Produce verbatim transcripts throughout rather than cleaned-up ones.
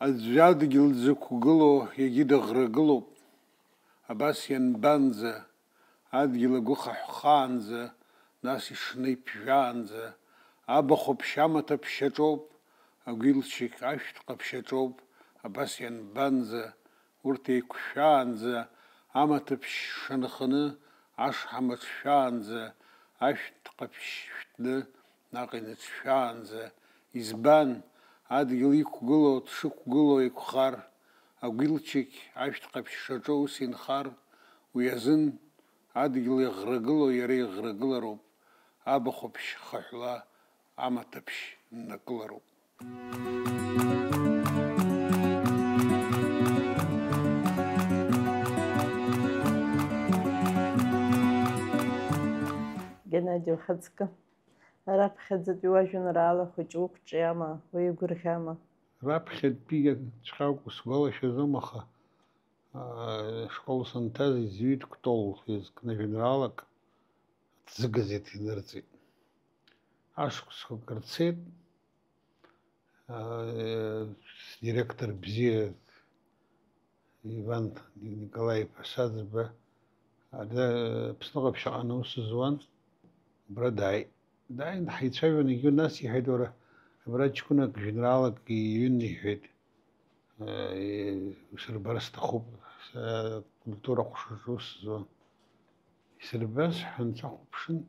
Аӡәы адгьыл дзықәгылоу егьи дыӷрагылоуп, абас ианбанӡа, адгьыл агәы хаҳәхаанӡа, нас ишнеиԥжәаанӡа, абахәаԥшь амаҭаԥшь аҿоуп, агәилчықь ашәҭ ҟаԥшь аҿоуп, абас ианбанӡа, урҭ еиқәшәаанӡа, амаҭаԥшь шанханы, ашҳам аҿшәаанӡа, ашәҭ ҟаԥшь шәҭны, наҟ иныҿшәаанӡа, избан, адгьыл иқәгылоу дшықәгылоу еиқәхар, агәилчықь ашәҭ ҟаԥшь шаҿоу ус инхар, уи азын адгьыл иаӷрагылоу иара иӷрагылароуп, абахәаԥшь хаҳәла амаҭаԥшь ннакылароуп. Геннади, ухаҵкы. Раԥхьаӡатәи уажәеинраала хәыҷы уқәҿиама, уеигәырӷьама? Раԥхьатәи цәгьак усгәалашәаӡом, аха, аа, ашкол санҭаз изҩит Кәтол иазкны жәеинраалак аҭӡы газеҭ инырҵеит. Ашықәсқәак рцеит, аа, сдиректор бзиа Иван Николаи-иԥа Саӡба, ара Аԥсныҟа ԥшьаҟа аус зуан, убра дааит. Дааин, ҳаицәажәон, егьи нас иҳәеит, уара, абра ҷкәынак, жәеинраалак иҩын, иҳәеит. Э, усырбар сҭахуп, са акультура ҟәшаҿы ус зуан. Исырбаз ҳәа нцәахәаԥшын,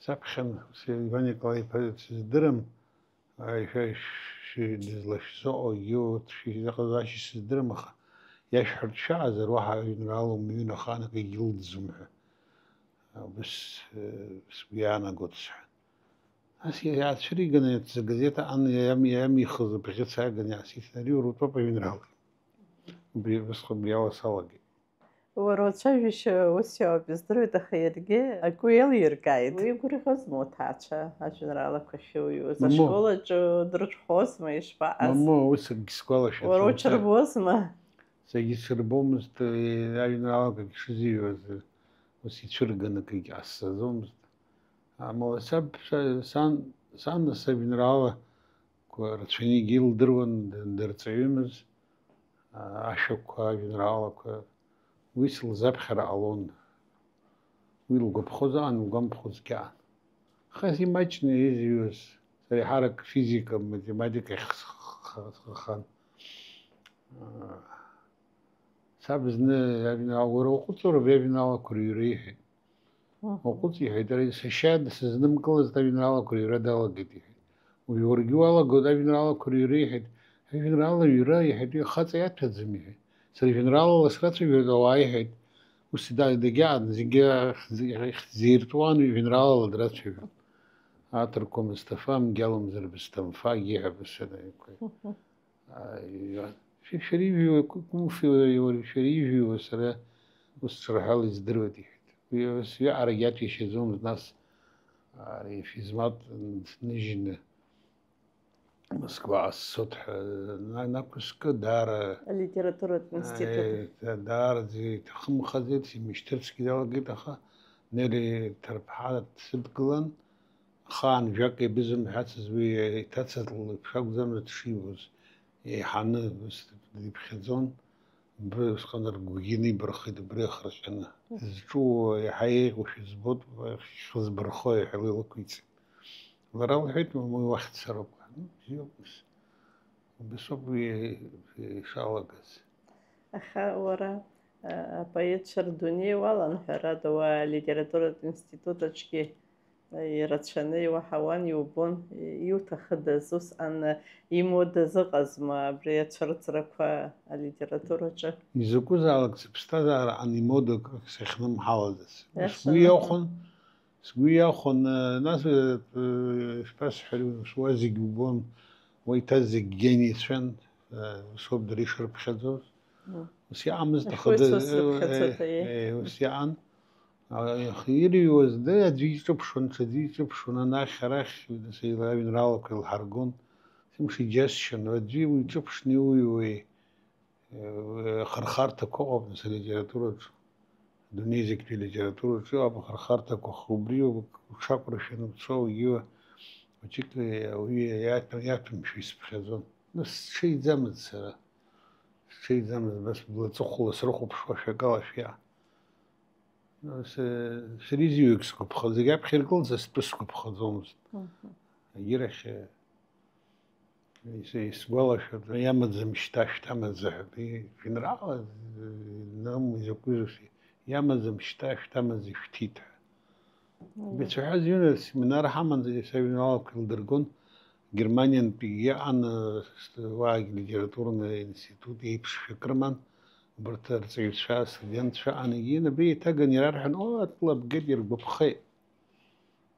саԥхьан, Иван Николаи-иԥа сыздырам, Ааи, шәа шәи дызлашәзыҟоугьы, урҭ шәизыҟазаашьа сыздырам, аха иашәҳәартә шәаҟазар, уаҳа ажәеинраала умыҩын, ахаанак егьылӡӡом ҳәа. Убыс, э, сгәы иаанагоит сҳәан. Нас иа-, иаацәыриганы, аҭӡы газеҭ аҟны иам-, иамихыз абӷьыц ааганы иаасиҭеит, ари урутәоуп ажәеинраала. Убри убасҟан убри ала салагеит. Уара уцәажәашьа ус иоуп, издыруеит, аха иаргьы агәы еилиркааит. Уеигәырӷьозма уҭаацәа ажәеинраалақәа ахьыҩуаз? Мамоу. Ашкол аҿы дрыҽхәозма, ишԥаҟаз? Мамоу, ус акгьы сгәалашәаӡом. Уара уҽырбозма? Сагьы сырбомызт, э, ажәеинраалақәагь шызыҩуаз, э, ус ицәырганы акгьы ҟасҵаӡомызт. Амала саб, са-, сан, сан нас ажәеинраала Қ-, рацәаҩнгьы илдыруан, д-, дырҵаҩымыз, а, ашәақәа, ажәеинраалақәа, уи сылзаԥхьар ҟалон. Уи лгәаԥхозаан, лгәамԥхозгьы аан. Аха имаҷны изҩуаз, сара еиҳарак физика, математика ахь схы-, схы-, схы-, схахан. А, саб зны ажәеинраала, уара уҟәыҵура абри ажәеинраалақәа рыҩра, иҳәеит. Мгм. Уаҟәыҵ, иҳәеит, ара сашьа сызнымкылазт ажәеинраалақәа рыҩра далагеит, иҳәеит. Уажә уаргьы уалагоит ажәеинраалақәа рыҩра, иҳәеит. Ажәеинраала ҩра, иҳәеит, уи ахаҵа иаҭәаӡам, иҳәеит. Сара жәеинраалала срацәажәоит, ауаа иҳәеит. Ус да-, дагьаан, зегьы ахьӡ-, ахьӡ-, зеиртуан, жәеинраалала драцәажәон. Аҭырқәа Мысҭафа, амгьалумзар Бысҭамфагьы ҳәа бызшәа наиқәлеит. Мгм. Аиа, шәа-, шәара ижәҩуа, ку-, кумфи уареи, уареи, шәара ижәҩуа сара ус ҿырҳәала издыруеит, иҳәеит. Уи ус иаҳарак иаҭәеишьаӡомызт, нас, ари афизмат ныжьны Москваҟа сцот ҳәа на-, нақәыскы, даара, алитературатә институт. Аиа, да-, даараӡа иҭахымхаӡеит, имышьҭырцгьы далагеит, аха Нели ҭырԥҳа дсыдгылан, ахаан жәак иабызымҳәацыз, уи иҭацаз леиԥш акәӡамызт дшибоз, еиҳаны ус диԥхьаӡон, убри усҟан ргәгьы нибархеит убри ахырҟьаны. Зҿу еиҳа еиӷьушәа збоит, ихы збырхо ҳәа илықәиҵеит. Лара лҳәеит, уи уахь дцароуп ҳәа. Ну, бзиоуп, нас. Убасоуп уи ишалагаз. Аха уара, а, апоетцәа рдунеи уалан, ҳәарада, уа алитературатә институт аҿгьы ирацәаны иуаҳауан, иубон, иуҭахыдаз, усҟан имодаз ыҟазма абри ацәырҵрақәа алитератураҿы? Изакәызаалак сыԥсҭазаараҟны имодак сахьнымҳалаӡац. Иашаны. Сгәы иахәон, сгәы иахәон, э, нас, э, э, шԥасҳәари, ус уа зегь убон, уа иҭаз зегь гениацәан, э, ус ауп дара ишырԥхьаӡоз. Мм. Ус иаамызт, аха Ашәуеицәа ус рыԥхьаӡоит, э, аиеи. Э, ус иаан. А, ирыҩуаз, да, аӡәы иҿыԥшуан, ҽаӡәы иҿыԥшуан, анахь, арахь, нас, ажәеинраалақәа еилҳаргон. Сымш иџьасшьон, аӡәы уиҿыԥшны иуҩуеи, э, ахырхарҭақәа ыҟоуп, нас, алитератураҿы, адунеи зегьтәи алитератураҿы ыҟоуп ахырхарҭақәа, убри уҽақәыршәаны уцо, угьы уа, уаҵәык, э, ауаҩы иаҭәам-, иаҭәамшәа исыԥхьаӡон. Нас сҽеиӡамызт сара. Сҽеиӡамызт, бас бла ҵыхәала срыхәаԥшуашәа акала шәиа. Нас, э, сара изҩык сгәаԥхо, зегь аԥхьа иргылан, са стәы сгәаԥхаӡомызт. Мгм. Егьирахь, э, ис-, исгәалашәоит, иамаӡам шьҭа, шьҭа амаӡа ҳәа. Ижәеинраала, э, нам изакәызу, иамаӡам шьҭа, шьҭа амаӡа ишәҭит ҳәа. Мм. Ицәаҳәаз иҩны семинар ҳаман, сажәеинраалақәа илдыргон, Германиантәигьы иҟан, э, уаагьы литературный институт еиԥшшәак рыман, убарҭ арҵаҩцәа, астудентцәа ан, егьин абри еиҭаганы ирарҳәон, о, атәыла бгеит, иргәаԥхеит.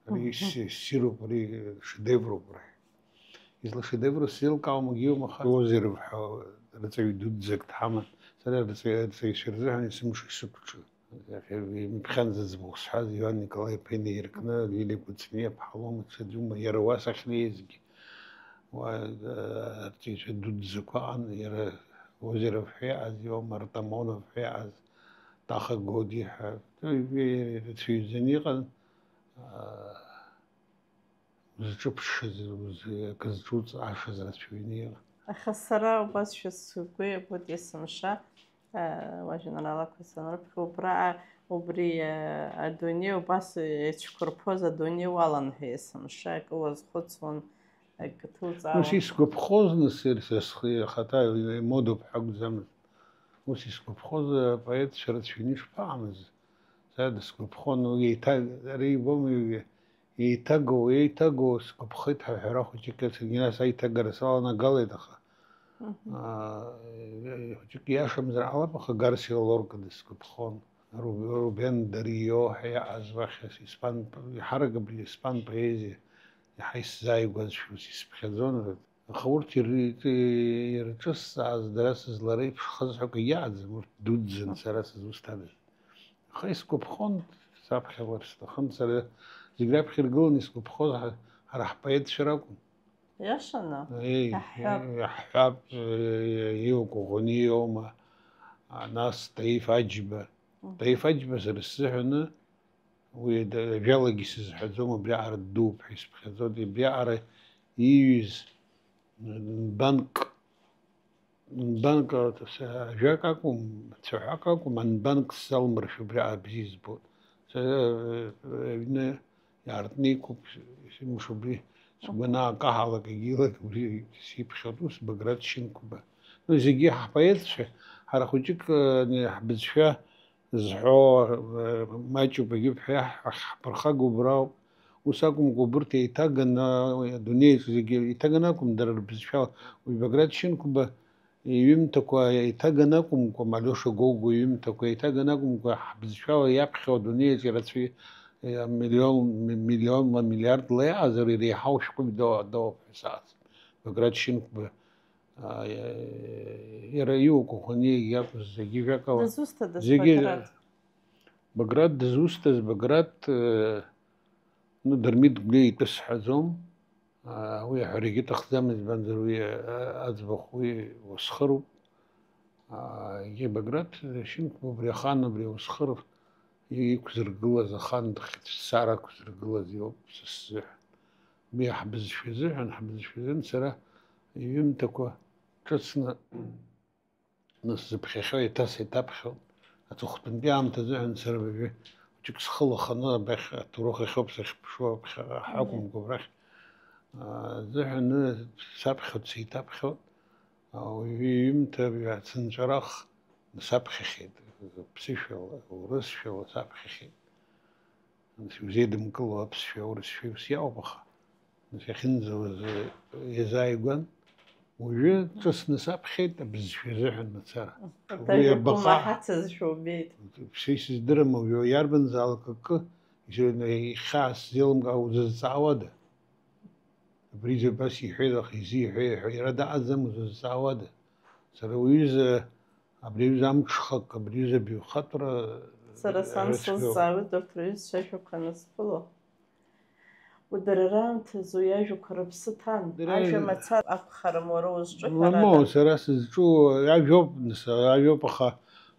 Ари Мгм. сси-, ссируп, ари шедевруп, рҳәеит. Изла шедевру сзеилкаауам, егьиума, аха Озеров ҳәа рҵаҩ дуӡӡак дҳаман. Сара арҵаҩ-, арҵаҩцәа рзыҳәан есымша исықәҿу. Иахьа имԥхьан зыӡбахә сҳәаз Иоан Николаи-иԥа инаиркны, Лилиа Кәыҵниа-ԥҳа лоума, ҽаӡәума, иара уа сахьнеизгьы, уа, э, арҵаҩцәа дуӡӡақәа ыҟан, иара Озеров ҳәа иҟаз, иоума, Артамонов ҳәа иҟаз, Таха Годи ҳәа, рацәаҩӡаны иҟан, э, узҿыԥшшаз, уз-, акы зҿуҵаашаз рацәаҩны иҟан. Аха сара убасшәа сгәы иабоит есымша, э, уажәеинраалақәа санрыԥхьо, убра, убри, э, адунеи убас еицәқәырԥоз адунеи уалан ҳәа есымша акы уазхәыцуан, акы ҭуҵаауан. Ус исгәаԥхоз, нас, ир-, са схы ахаҭа имодоуп ҳәа акәӡамызт. Ус исгәаԥхоз апоетцәа рацәаҩны ишԥаҟамыз? Сара дысгәаԥхон, уи еиҭа, ара ибом, еиҭагоу, еиҭагоу сгәаԥхеит ҳәа аҳәара хәыҷык иацыркны, нас аиҭагара саланагалеит, аха, Мгм. аа, хәыҷык ииашамзар ҟалап, аха Гарсиа Лорка дысгәаԥхон, Ру-, Рубен Дарио ҳәа иаҟаз уахь испан, иаҳарак абри испан поезиа иаҳа исзааигәазшәа ус исԥхьаӡон. Аха урҭ ир-, ирҿысҵааз дара сызлареиԥшхаз ҳәа акгьы ыҟаӡам, урҭ дуӡӡан сара сызусҭадаз. Аха исгәаԥхон, саԥхьалар сҭахын, сара зегь раԥхьа иргыланы исгәаԥхоз ҳа-, ҳара ҳпоетцәа ракәын. Иашаны? Еи, Иаҳҳәап. Иаҳҳәап, э, Иуа Коӷониа иоума, а, нас Таиф Аџьба. Мгм. Таиф Аџьба сара сзыҳәаны Уи да-, ажәалагьы сызҳәаӡом, убриаҟара ддууп ҳәа исыԥхьаӡоит, убриаҟара ииҩыз нбанк, нбанк, а, с-, ажәак акәым, цәаҳәак акәым, анбанк сзалмыршәо убриаҟара бзиа избоит. Сара, э, аҩны иаартны иқәуп, сымш убри сгәы анакаҳалак, егьилак убри сиԥхьоит, ус Баграт Шьынқәба. Ну, зегьы ҳпоетцәа, ҳара хәыҷык, э, ҳбызшәа зҳәо, э, маҷуп, егьуп ҳәа иаҳ-, ҳаԥырхагоу убрауп. Ус акәымкәа, убырҭ еиҭаганы, адунеи аҿы зегьы еиҭаганы акәым, дара рбызшәала. Уи Баграт Шьынқәба иҩымҭақәа еиҭаганы акәымкәа, Алиоша Гогәуа иҩымҭақәа еиҭаганы акәымкәа, ҳбызшәала иаԥхьо адунеи аҿы ирацәаҩ-, э, миллион, ми-, миллионла, миллиардла иаҟазар, иреиҳау шәҟәык доо-, дооуп ҳәа саҳәоит. Баграт Шьынқәба, а, иа-, иара Иуа Коӷониагьы иакәыз зегьы жәакала, Дызусҭадаз зегьы Баграт? Баграт дызусҭаз, Баграт, э, ну, Дырмит Гәлиа итәы сҳәаӡом. А, уи аҳәарагьы иҭахӡам, избанзар уи, а, аӡбахә уи уасхыруп. А, егьи Баграт Шьынқәба убри ахан, убри аусхыр иқәзыргылаз, ахан дхьыӡшцара ақәзыргылаз иоуп са сзыҳәан. Уи ҳбызшәа азыҳәан, ҳбызшәа азын сара иҩымҭақәа ҿыцны, нас, сзыԥхьахьоу еиҭа сеиҭаԥхьоит. Аҵыхәтәантәи аамҭа азыҳәан сара уажәы хәыҷык схы лаханы абрахь аҭоурых ахьоуп сахьԥшуа, аԥхьаҟа ҳакәымкәа, абрахь, аа, азыҳәан саԥхьоит, сеиҭаԥхьоит. Ауаҩы иҩымҭа ҩацынҵәарах саԥхьахьеит, ԥсышәала, урысшәала саԥхьахьеит. Нас иузеидымкыло аԥсшәа, аурысшәа ус иаауп, аха нас иахьынӡауаз, э, иазааигәан, уажәы ҿыцны саԥхьеит абызшәа азыҳәан мацара. Уи Аҭажәақәа абаҟа умаҳацызшәа убеит. Сара исыздырам, уажәы иарбанзаалак акы, исзеилым-, ихьаа сзеилымкаа узызҵаауада? Абри абас иҳәеит, аха изиҳәеи ҳәа иара даҟаӡам, узызҵаауада? Сара уҩыза, абри аҩыза амҽхак, абри аҩыза абаҩхатәра, Сара сан ара цәгьоуп. Сылзҵаауеит урҭ рҩызцәа ажәақәа анысԥыло. Удара раамҭазы уи ажәақәа рыԥсы ҭан. Дара Ажәа мацара акәхарым уара узҿу, Мамоу, ҳәарада. Сара сызҿу ажәоуп, нас, ажәоуп, аха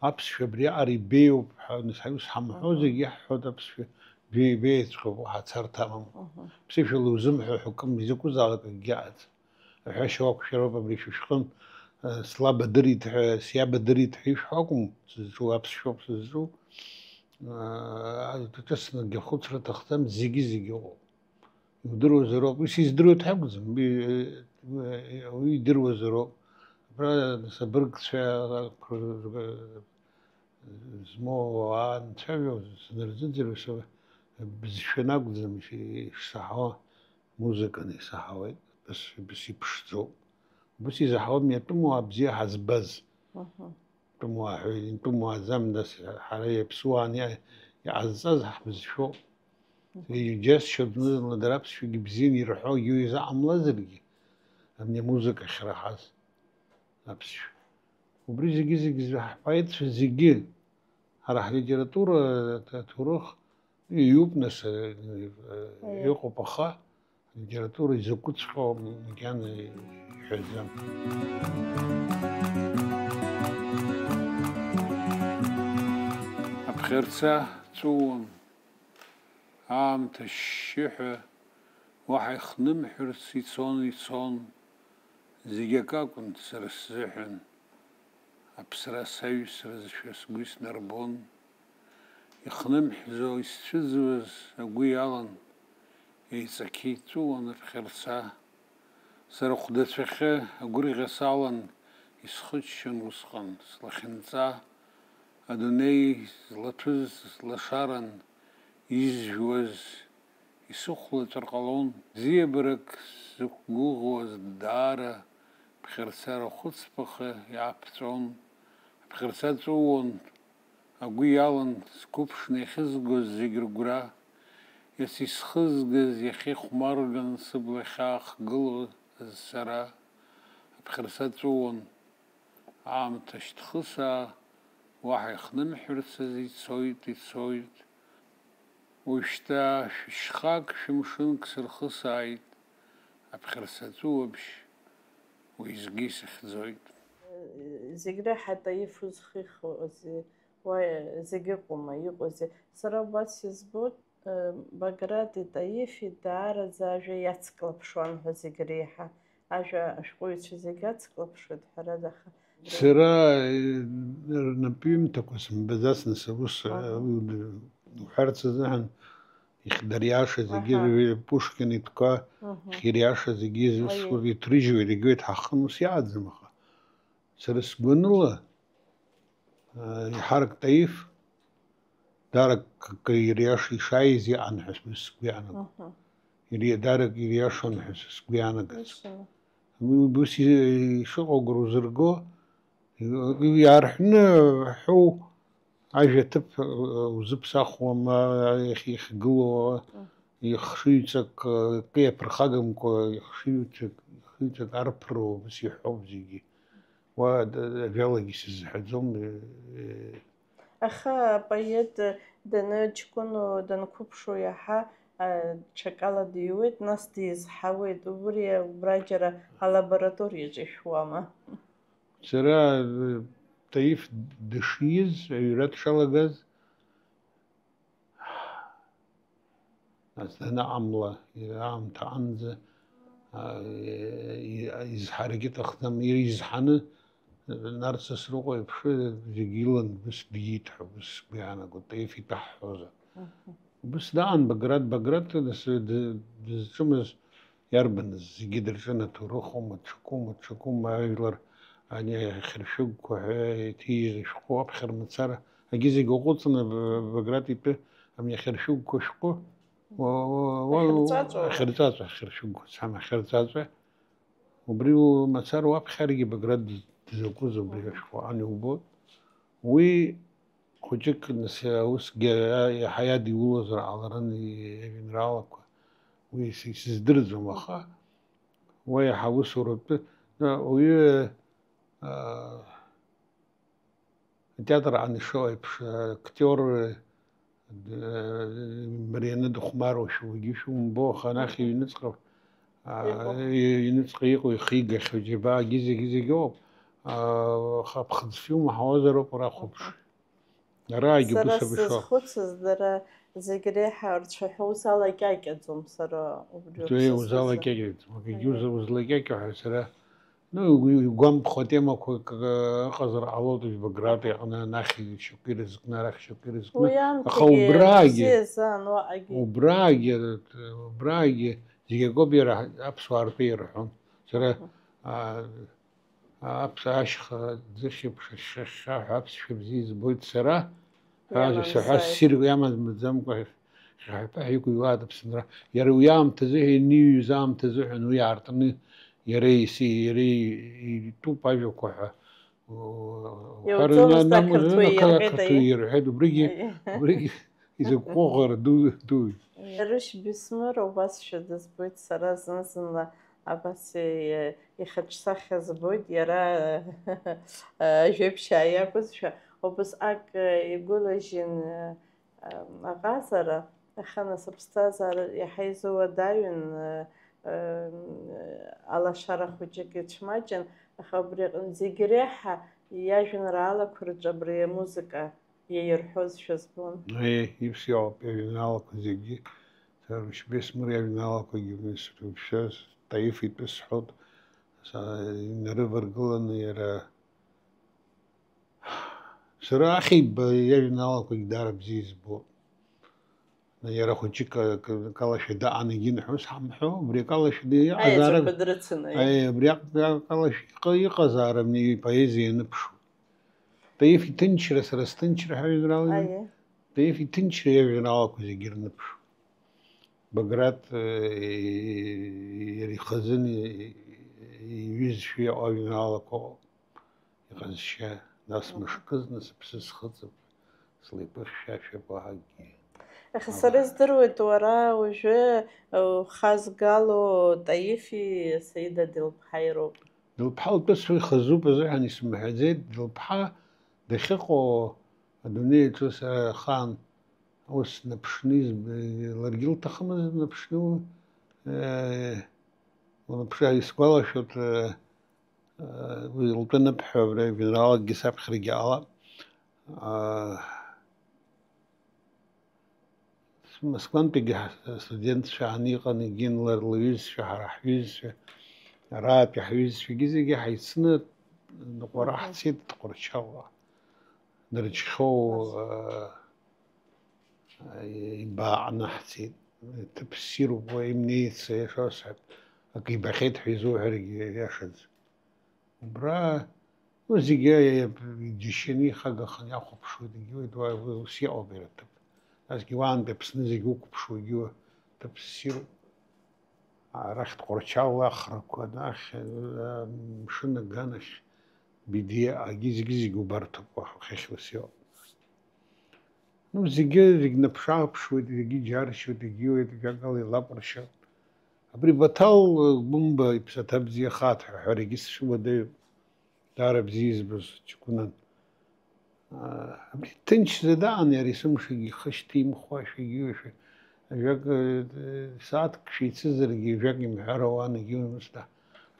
аԥсшәа абриаҟара ибеиоуп ҳәа, нас, ус ҳамҳәо Мгм. Зегь иаҳҳәоит аԥсшәа беи-, беиаҵәҟьоуп, ҳацарҭа амам. Мгм. Ԥсышәала узымҳәо ҳәа кым изакәызаалак акгьы ыҟаӡам. Аҳәашьа уақәшәароуп абри шәышәҟын, слабадырит ҳәа, сиабадырит ҳәа ишәҳәо акәым сызҿу, аԥсшәоуп сызҿу. Ҿыцнакгьы ахәыцра аҭахӡам, зегьы-зегьы ыҟоуп. Иудыруазароуп, уи сиздыруеит ҳәа акәӡам, уи, уи идыруазароуп. Абра нас абыргцәа, змоу анцәажәо, санырзыӡырҩ, са бызшәаны акәӡам ишсаҳауа, музыканы исаҳауеит, быс, быс иԥшӡоуп. Убыс изаҳауам иатәымуаа бзиа ҳазбаз. Мгм. Тәымуаа ҳәа, тәымуааӡам, нас ҳара иаԥсуааны иа-, иҟазҵаз ҳбызшәоуп. Иџьасшьоит зны-зынла дара аԥсшәагьы бзианы ирҳәо, егьаҩ изыҟамлазаргьы, абни амузыка ахьраҳаз аԥсшәа. Убри зегьы-зегьы ҳпоетцәа зегьы, ҳара ҳлитература, аҭоурых иҩуп, нас, э, э, Аиеи. Иҟоуп, аха алитература изакәыҵәҟьоу макьана иҳәаӡам. Аԥхьарца ҵәыуон, аамҭа шьшьыҳәа уаҳа ихнымҳәырц ицон, ицон, зегь акакәын сара сзыҳәан. Аԥсра саҩсразшәа сгәы иснарбон, ихнымҳәӡо исцәыӡуаз агәы иалан, еиҵақьы иҵәыуан аԥхьарца. Сара хәдацәахьы агәырӷьа салан, исхыччон усҟан слахьынҵа, адунеи злаҭәыз лашаран изжәуаз исыхәлаҵәар ҟалон. Бзиабарак сзықәгәыӷуаз даара, ԥхьарцара хәыцԥаха иааԥҵәон. Аԥхьарца ҵәыуон, агәы иалан, сқәыԥшны иахьызгоз зегь рыгәра, иац исхызгаз иахьа ихәмарган сыбла ахьаахгылоз сара. Аԥхьарца ҵәыуон, аамҭа шьҭхысаа, уаҳа ихнымҳәырцаз ицоит, ицоит. Уажәшьҭа шәышьхак, шәымшынк сырхысааит, аԥхьарца ҵәыуабжь уеизгьы исыхьӡоит. Зегь реиҳа Таиф узхихуазеи, уа зегь ыҟоума, иҟоузеи? Сара убас избоит, Баграти Таифи даараӡа ажәа иацклаԥшуан ҳәа зегь реиҳа. Ажәа ашәҟәыҩҩцәа зегь ацклаԥшуеит, ҳәарада, аха Сара, э, рнапҩымҭақәа сымбаӡацны саус, э, Аҳа. уд-, уҳәарц азыҳәан, ихдариаша зегьы, Аҳа. Пушкин итәқәа, Аҳа. Хириаша зегьы Аиеи. Зусур иҭрыжьуеит, егьуеит ҳахын ус иааӡам, аха сара сгәаныла, э, иҳарак Таиф, Дарак акы ириаш-, ишааиз иҟан ҳәа сгәы иаанагон. Мгм. Ири-, дарак ириашон ҳәа сгәы иаанагаз. Ишаны. Уи ус и-, ишыҟоу агәра узырго, и-, иаарҳәны ҳәоу ажәа ҭыԥ, э, узыԥсахуама, иахь-, иахьгылоу, Мгм. Ихшыҩҵак, э, кы иаԥырхагамкәа, ихшыҩҵак, ихшыҩҵак арԥыруа ус иҳәоуп зегьы. Уа д-, ажәалагьы сызҳәаӡом, э, э, Аха апоет даныҷкәыну, данқәыԥшу иаҳа, а, ҽакала диуеит, нас дизҳауеит, убри убра џьара алабораториаҿ ишәуама? Сара, э, Таиф дышиз, аҩра дшалагаз, Нас данаҟамла, аамҭа аҟынӡа, а, и-, изҳарагьы аҭахӡам, изҳаны, Нарҭ Сасрыҟәа иԥши, зегьы илан, убыс диит ҳәа, убыс сгәы иаанагоит, Таиф итәы ҳҳәозар. Мгм. Убыс даан Баграт, Баграт, нас, д-, дызҿымыз иарбаныз, зегьы дырҿын, аҭоурыхума, ҽакума, ҽакума, ажәлар, ани ахьыршәыгқәа ҳәа иҭижьыз ашәҟәы аԥхьара мацара, Агьы зегь уаҟәыҵны, Б-, Баграт итәы, ами ахьыршәыгқәа шәҟәы, уа-, уа-, уа-, Ахьырҵәаҵәа. Ахьырҵәаҵәа, ахьыршәыгқәа, цама ахьырҵәаҵәа. Убри у-, мацара уаԥхьаргьы Баграт дыз-, дызакәыз убри Мгм. ашәҟәы ан иубоит. Уи хәыҷык, нас, усгьы иаҳа иадиулозар ҟаларын и-, ижәеинраалақәа. Уи ис-, исыздырӡом, аха Мгм. уа иаҳа усуратәы, а, уаҩы, а, Атеатр аан ишыҟоу еиԥш, актиор, э, марианы дыхәмаруашәа уигьы шәумбо, аха анахь Мгм. иҩныҵҟа, а, Иҟоуп. и-, иҩныҵҟа иҟоу ихигахьоу џьабаагьы зегьы-зегьы ыҟоуп. А, аха аԥхӡы филм ҳауазароуп уара ахәаԥш. Мгм. Дараагьы сара ус абжьоуп. Сызхәыцыз, дара зегь реиҳа рцәаҳәа узалакьакьаӡом сара убри. Узалакьакьаӡом, акгьы узалакьакьо ҳәа сара. Ну, игәамԥхо атемақәак ыҟазар ҟалоит, Баграт иҟны, анахь шьоук ирызкны, арахь шьоук ирызкны. Аха убраагьы, убраагьы, убраагьы зегь акоуп иара аԥсуаа ртәы ирҳәон. Сара, аа, аԥс-, ашьха ӡыхьеиԥш ашьхьа ҳәа аԥсшәа бзиа избоит сара, ҳәа саҳәа ссирк иамаӡамкәа хьаҳәа-ԥаҳәа иқәыҩлааит Аԥсынра. Иара уи аамҭазы ҳәа, ианиҩыз аамҭазы ҳәа, уи аартны иара ис-, иара итәуп ажәақәа ҳәа. Иуӡомызт, ақырҭуа ирҳәеит, ақырҭуа ирҳәеит, убригьы, убригьы изакә ҟәыӷара ду, дуи. Рышь Бесмыр убасшәа дызбоит, сара зны-зынла абас и-, ихаҿсахьа збоит, иара ажәеиԥшьаа иакәызшәа, убасҟак игәылажьын аҟазара, аха нас аԥсҭазаара иаҳа изуадаҩын, алашара хәыҷык ицәмаҷын, аха убри аҟны зегь реиҳа иажәеинраалақәа рҿы абри амузыка иаирҳәозшәа збон. Аиеи, ус иоуп, иажәеинраалақәа зегьы, сара Рушьбеи Смыр иажәеинраалақәагьы срыԥшәаз, Таиф итәы сҳәоит, са-, инарываргыланы иара. Сара Ахеиба иажәеинраалақәагьы даара бзиа избоит. Иара хәыҷык ак-, акалашәа даан егьиныҳәоз ҳамҳәо, убри акалашәа ди-, иҟазаара-, аеҵәақәа дрыцын, аиеи. Аиеи, убри ак-, акалашәа иҟазаара мни ипоезиа ианыԥшуа. Таиф иҭынчра, сара сҭынчра ҳәа ажәеинраала. Аиеи. Таиф иҭынчра иажәеинраалақәа зегьы ирныԥшуп. Баграт, э, иара ихазын, и-, иҩызцәа иҟоу ажәеинраалақәа ыҟоуп. Иҟазшьа, нас мышкызны сыԥсы схыҵып, слеиқәыхьшәашәап уаҳа акгьы. Аха сара издыруеит, уара уажәы, э, ухазгало Таифи Саида Делԥҳаи роуп. Делԥҳа лтәы схы ихазуп азыҳәан исымҳәаӡеит, Делԥҳа дахьыҟоу адунеи аҿы сара ахаан ус наԥшны изб-, ларгьы лҭахымызт наԥшны, э, лнаԥш-, исгәалашәоит, э, э, уи лтәы аныԥҳәа, абри ажәеинраалакгьы саԥхьарагьы ала, э, Москвантәигьы ҳа-, студентцәа ҳаниҟан, егьин лар лҩызцәа, ҳара ҳҩызцәа, араатәи ҳҩызцәагьы зегьы ҳаицны ныҟәара ҳцеит Тҟәарчалҟа. Дырчхьоу, э, ибааҟны ҳцеит. Ҭыԥ ссируп уа имнеиц, иашоу сҳәап. Акы ибахьеит ҳәа изуҳәаргьы иашаӡам. Убра, ну, зегьы иџьашьаны ихагаханы иахәаԥшуеит, егьиуеит, уа, уа, ус иҟоуп иара аҭыԥ. Насгьы уаантәи Аԥсны зегьы уқәыԥшуа, егьиуа ҭыԥ ссируп. Арахь Тҟәарчал ахрақәа, анахь, э, амшын аганахь, Бедиа, агьи зегьы-зегьы убарҭоуп, уахь, уахьахь ус иҟоуп. Ну, зегьы, зегь наԥшааԥшуеит, зегьы џьаршьоит, егьиуеит, жәакала еилакәыршьоит. Абри Баҭал Гәымба иԥсаҭа бзиахааит ҳәа аҳәарагьы сшәыуадаҩуп. Даара бзиа избоз ҷкәынан. Аа, абри ҭынчӡа даан иара есымшагьы ихы шьҭимхуашәагьы, ажәак, э, сааҭк шәеицызаргьы, ажәак имҳәар ауан, егьиуамызт.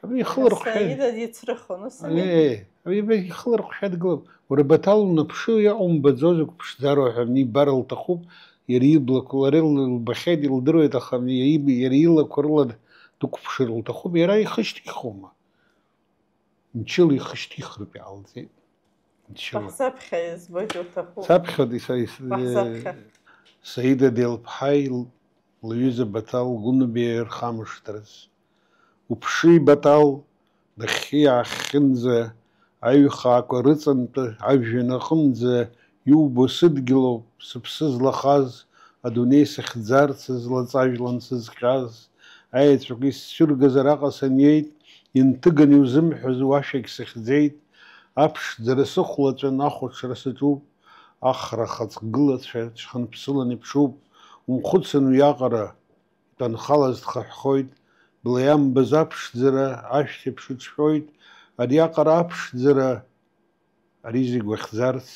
Абри ихыларҟәшәа-, Саида дицрыхон, ус ами? Е, абри ихыларҟәшәа дгылоуп. Уара Баҭал унаԥшы, иҟоумбаӡоз, уқәԥшӡароуп ҳәа, абни ибар лҭахуп, иара иблақәа, лара лбахьеит, илдыруеит, аха абни иара иб-, иара илақәа рыла дықәԥшыр лҭахуп, иара ихы шьҭихуама? Мчыла ихы шьҭихыртә иҟалҵеит. Мчыла. Саԥхьа избоит уҭахуп. Саԥхьа ди-, са ис-, Уаҳзаԥхьа. Саида Делԥҳаи лҩыза Баҭал Гәынбеи рхамышҭраз. Уԥши, Баҭал, нахьхьи-аахьхьынӡа, аҩхаақәа рыҵантәи ажәҩан аҟынӡа иубо сыдгьылоуп, сыԥсы злахаз, адунеи сыхьӡарц злаҵажәлан сызҟьаз, аеҵәақәа исцәыргаз араҟа саниеит, инҭыганы иузымҳәаз уашәагь сыхьӡеит, аԥшӡара сыхәлаҵәан, ахәаҽра саҿуп, ахра хаҵгылацәа ҽхынԥсылан иԥшуп, умхәыцын уиаҟара, итәанхалаз дхаҳәхоит, бла иамбаз аԥшӡара ашәҭеиԥш уҿшәоит, ариаҟара аԥшӡара, ари зегь уахьӡарц,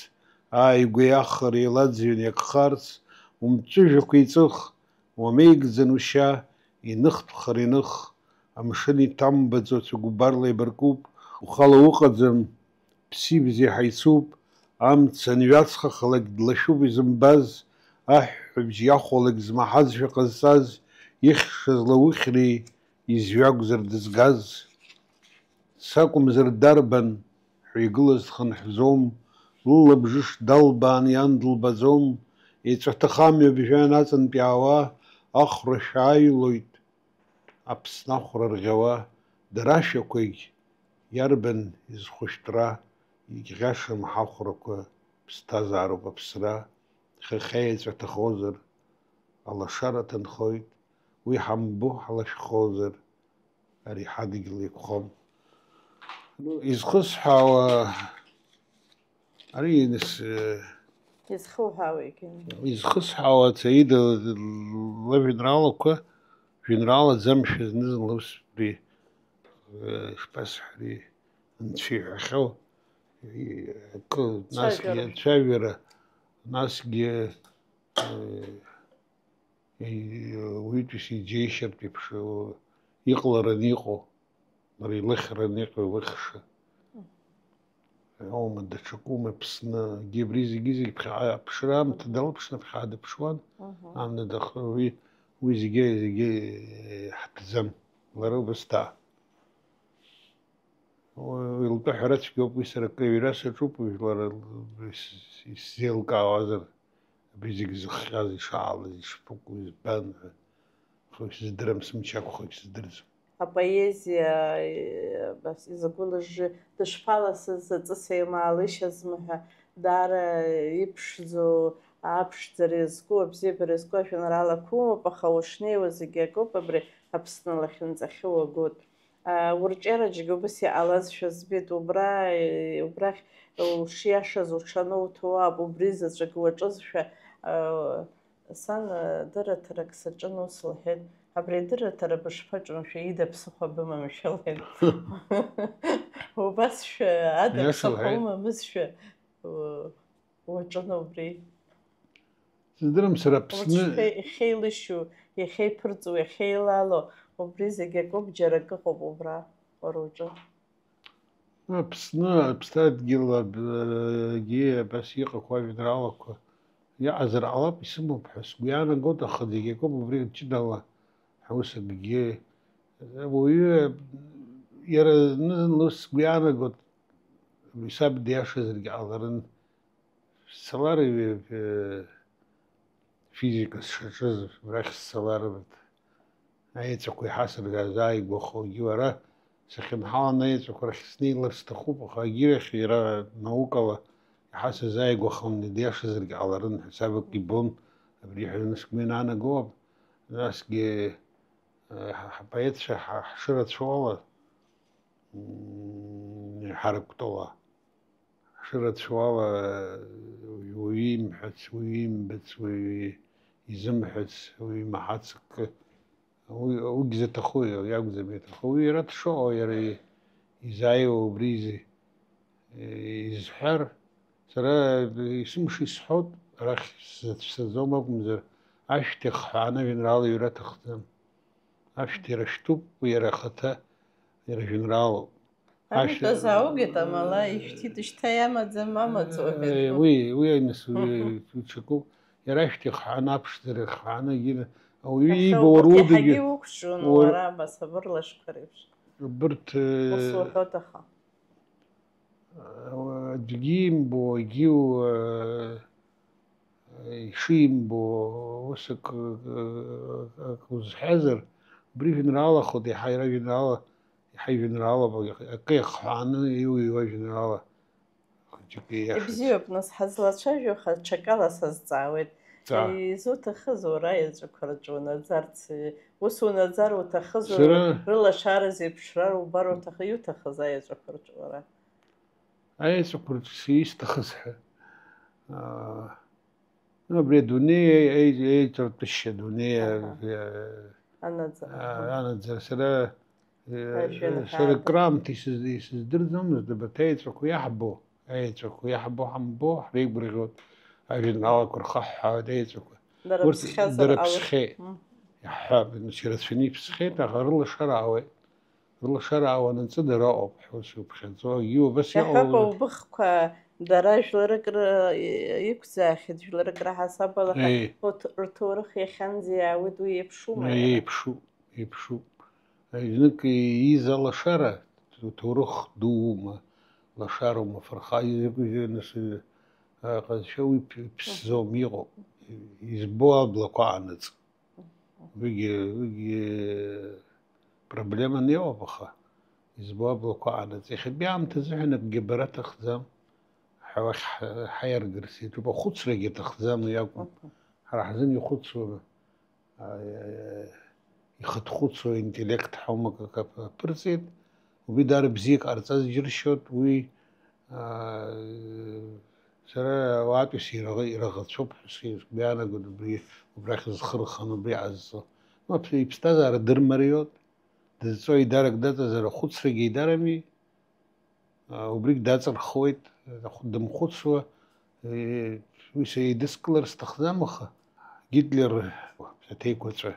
ааигәеи ахареи лаӡҩан иагхарц, умҵәыжәҩақәа иҵых, уамеигӡан ушьа, иныхтәхар иных, амшын иҭамбаӡо цәыкәбарла еибаркуп, ухала уҟаӡам, ԥсибзиа ҳаицуп, Амца анҩаҵхахалак длашәуп изымбаз, аҳәҳәабжь иахәалак змаҳазшәа ҟазҵаз, ихьшаз лаухьри, изҩа акәзар дызгаз? Сакәымзар дарбан ҳәа игылаз дхынҳәӡом, лылабжыш далбаан иан дылбаӡом, еҵәа ҭыхамҩа бжәан аҵантә иаауа, ахәра шәааилоит, Аԥсны ахәра рӷьауа, дара ашәақәагь иарбан изхәышәтәра, икьӷьашам ҳахәрақәа, ԥсҭазаароуп аԥсра, хыхь аеҵәа ҭахозар, алашара ҭынхоит, уи ҳамбо ҳалашәхозар, ари ҳадгьыл еиқәхом. Изхысҳәаауа, ари иныс-, Изхуҳәаауеигьы. Изхысҳәаауа Саида лажәеинраалақәа, жәеинраалаӡамшәа зны-зынла ус убри, э, ишԥасҳәари, анцәа иҳәахьоу, и-, акы, насгьы Цәажәара. Цәажәара, насгьы, э, и-, уаҩытәыҩса иџьеишьартә еиԥш, э, иҟалараны иҟоу, лара илыхьраны иҟоу илыхьша. Аума даҽакума Аԥсны, егьи абри зегьы-зегь ԥхьаҟа аԥшра аамҭа далаԥшны ԥхьаҟа дыԥшуан, Мгм. Амна дахы, уи, уи зегьы, зегьы, э, ҳтәӡам, лара убас даа. Уи лтәы ҳәара цәгьоуп, уи сара акы ҩра саҿуп, уи лара ис-, исзеилкаауазар, абри зегь зыхҟьаз ишаалаз, ишԥыкәу, избан ҳәа. Аха исыздырам, сымч ақәхоит, исыздырӡом. Апоезиа, э, абас изакәу лыжжы дышԥаласыз, аҵыс еимаалышьазма ҳәа, даара иԥшӡоу, аԥшӡара иазку, абзиабара иазку ажәеинраалақәа умоуп, аха ушнеиуа зегьы акоуп, абри Аԥсны лахьынҵахьы уагоит. Аа, урҿиараҿгьы убас иҟалазшәа збеит, убра, э, убрахь ушиашаз уҽануҭо уаб, убри заҵәык уаҿызшәа, аа, сан, э, дырраҭарак саҿын, ус лҳәеит, абри адырраҭара бышԥаҿу, мшәа, ида ԥсыхәа бымамшәа лҳәеит. Убасшәа ада Иаша ԥсыхәа лҳәеит. Умамызшәа, у-, уаҿын убри. Сыздырам сара Аԥсны. Лыҽшәа ихьеилышьу, ихьеиԥырҵуа, ихьеилало, убри зегь акоуп, џьара акы ыҟоуп убра, уара уҿы. Аԥсны, аԥсадгьыл аб-, агьы абас иҟақәоу ажәеинраалақәа иаҟазар ҟалап, исымоуп ҳәа сгәы иаанагоит, аха зегь акоуп убри ҷыдала ҳаус акгьы. Ауаҩы иара зны-зынла ус сгәы иаанагоит, абри саб диашазаргьы ҟаларын. Сцалар, э, физика сшаҿыз, рахь сцалар, урҭ аеҵәақәа иҳасыргаз ааигәахогьы уара, сахьынҳалан аеҵәақәа рахь снеилар сҭахуп, аха агьырахь иара наукала иҳасыз ааигәаханы диашазаргьы ҟаларын ҳәа саб акы ибон, абри ҳәа сгәы иаанагоуп, насгьы, э, ҳ-, ҳпоетцәа ҳа-, ҳшырацәоу ала, м, ҳарактәыла. Ҳшырацәоу ала, уаҩы имҳәац, уаҩы имбац, уаҩы изымҳәац, уаҩы имаҳац акы, уи, уигь заҭаху иакәӡам иаҭаху. Уи иара дшыҟоу, иара и-, изааиуа убри изы-, изҳәар, сара есымша исҳәоит, арахь сзацәцаӡом акәымзар, ашәҭ ихҳәааны ажәеинраала иҩра аҭахӡам. Ашәҭ иара шәҭуп, уи иара ахаҭа, иара жәеинраалоуп. Ашәҭ Амитәазааугеит амала, ишәҭит, шьҭа иамаӡам, амаҵ уҳәеит. Э, уи, уи аиныс, уи, уи ҽакуп. Иара ашәҭ ихҳәааны, аԥшӡара ихҳәааны, егьи, ауаҩы Аха ииба уара убырҭ удагьы, иаҳагьы уқәҿион уара уара абас абырлашқәа реиԥш. Убырҭ, э, Ус уҳәоит, аха. Аӡәгьы имбо, егьи у-, ишимбо, ус акы, акы узҳәазар, убри жәеинраалахоит, еиҳа иара жәеинраала, еиҳа ижәеинраалоуп, акы иахҳәааны иуҩуа жәеинраала хәыҷык ииашац. Ибзиоуп, нас, ҳазлацәажәо аха ҽакала сазҵаауеит. Ҵаа. Изуҭахыз уара аеҵәақәа рҿы унаӡарц, ус унаӡар уҭахыз, Сара рылашара зеиԥшрар убар уҭахы-, иуҭахыз аеҵәақәа рҿы уара? Аеҵәақәа рҿы исҭахыз ҳәа. Аа, ну, абри адунеи, аи-, аи-, аиҿартәышьа адунеи, Аҳа. а-, Анаӡара. а-, анаӡара. Сара, э, Ажәҩан сара ҳәаада. Краамҭа исыз-, исыздырӡомызт, абарҭ аеҵәақәа иаҳбо, аеҵәақәа иаҳбо ҳамбо, ҳреигәырӷьоит, ажәеинраалақәа рхаҳҳауеит аеҵәақәа. Дара Урҭ ԥсхьазар дара ала. Ԥсхьеит. Мм. Иаҳҳәап, нас ирацәаны иԥсхьеит, аха рылашара ауеит. Рылашара аауанаҵы дара ыҟоуп, ҳәа ус иуԥхьаӡо, егьи убас Иаҳҳәап, иҟоу. Аубыхқәа Дара жәларык ры-, иқәӡаахьеит, жәларык раҳасабала, Еи. Урҭ рҭоурых иахьанӡа иаауеит, уи еиԥшума Еи, иара? Еиԥшуп, еиԥшуп. Знык ииз алашара, ҭоурых дуума, лашароума, фырхаҩ изакәызеи, нас, аҟазшьа уи ԥ-, ԥсӡом, иҟоуп. Избо аблақәа аныҵ. Уигьы, уигьы проблеманы иҟоуп, аха избо аблақәа аныҵ. Иахьатәи аамҭазыҳәан акгьы абара аҭахӡам. Ҳа уахь ҳ-, ҳаиаргарц иаҿуп. Ахәыцрагьы аҭахӡам, уи акәым. Мгм. Ҳара ҳзын ихәыцуа, а, ихатә хәыцуа интеллект ҳаума акы аԥырҵеит. Убри даара бзиак ҟарҵаз џьыршьоит, уи, а, сара ауаатәыҩса ираӷа-, ираӷацәоуп ҳәа сгәы иаанагоит, убри, убрахь зхы рханы убри ҟазҵо. Ну, аԥ-, иԥсҭазаара дырмариоуп, дызҵо еидарак даҵазар ахәыцрагьы еидарами, а, убригь даҵырхуеит, ахә-, дымхәыцуа, е, уи са еидыскылар сҭахӡам, аха Гитлер аҭеиқәаҵәа.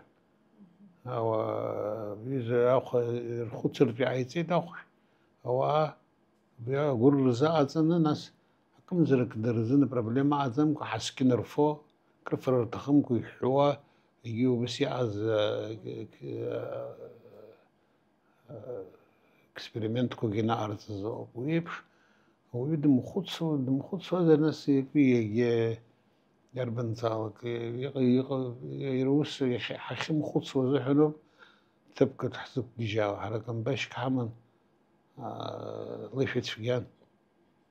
Ауаа, ҩыза ахә-, рхәыцыртә иааиҵеит ахәшә. Ауаа, убри агәыр рзыҟаҵаны, нас акымзарак дара рзын апроблема аҟаӡамкәа, ҳаскьын рфо, крыфара рҭахымкәа иҳәуа, егьи убас иҟаз, э, э, э, экспериментқәагьы наҟарҵаз ауп. Уи еиԥш, ауаҩы дымхәыцуа, дымхәыцуазар, нас иакәи иагьа иарбанзаалак, иҟа-, иҟа-, иара ус иахьа-, ҳахьымхәыцуа азыҳәаноуп, ҭыԥк аҿы ҳзықәгьежьаауа, ҳара камбашьк ҳаман, аа, лышәа цәгьан.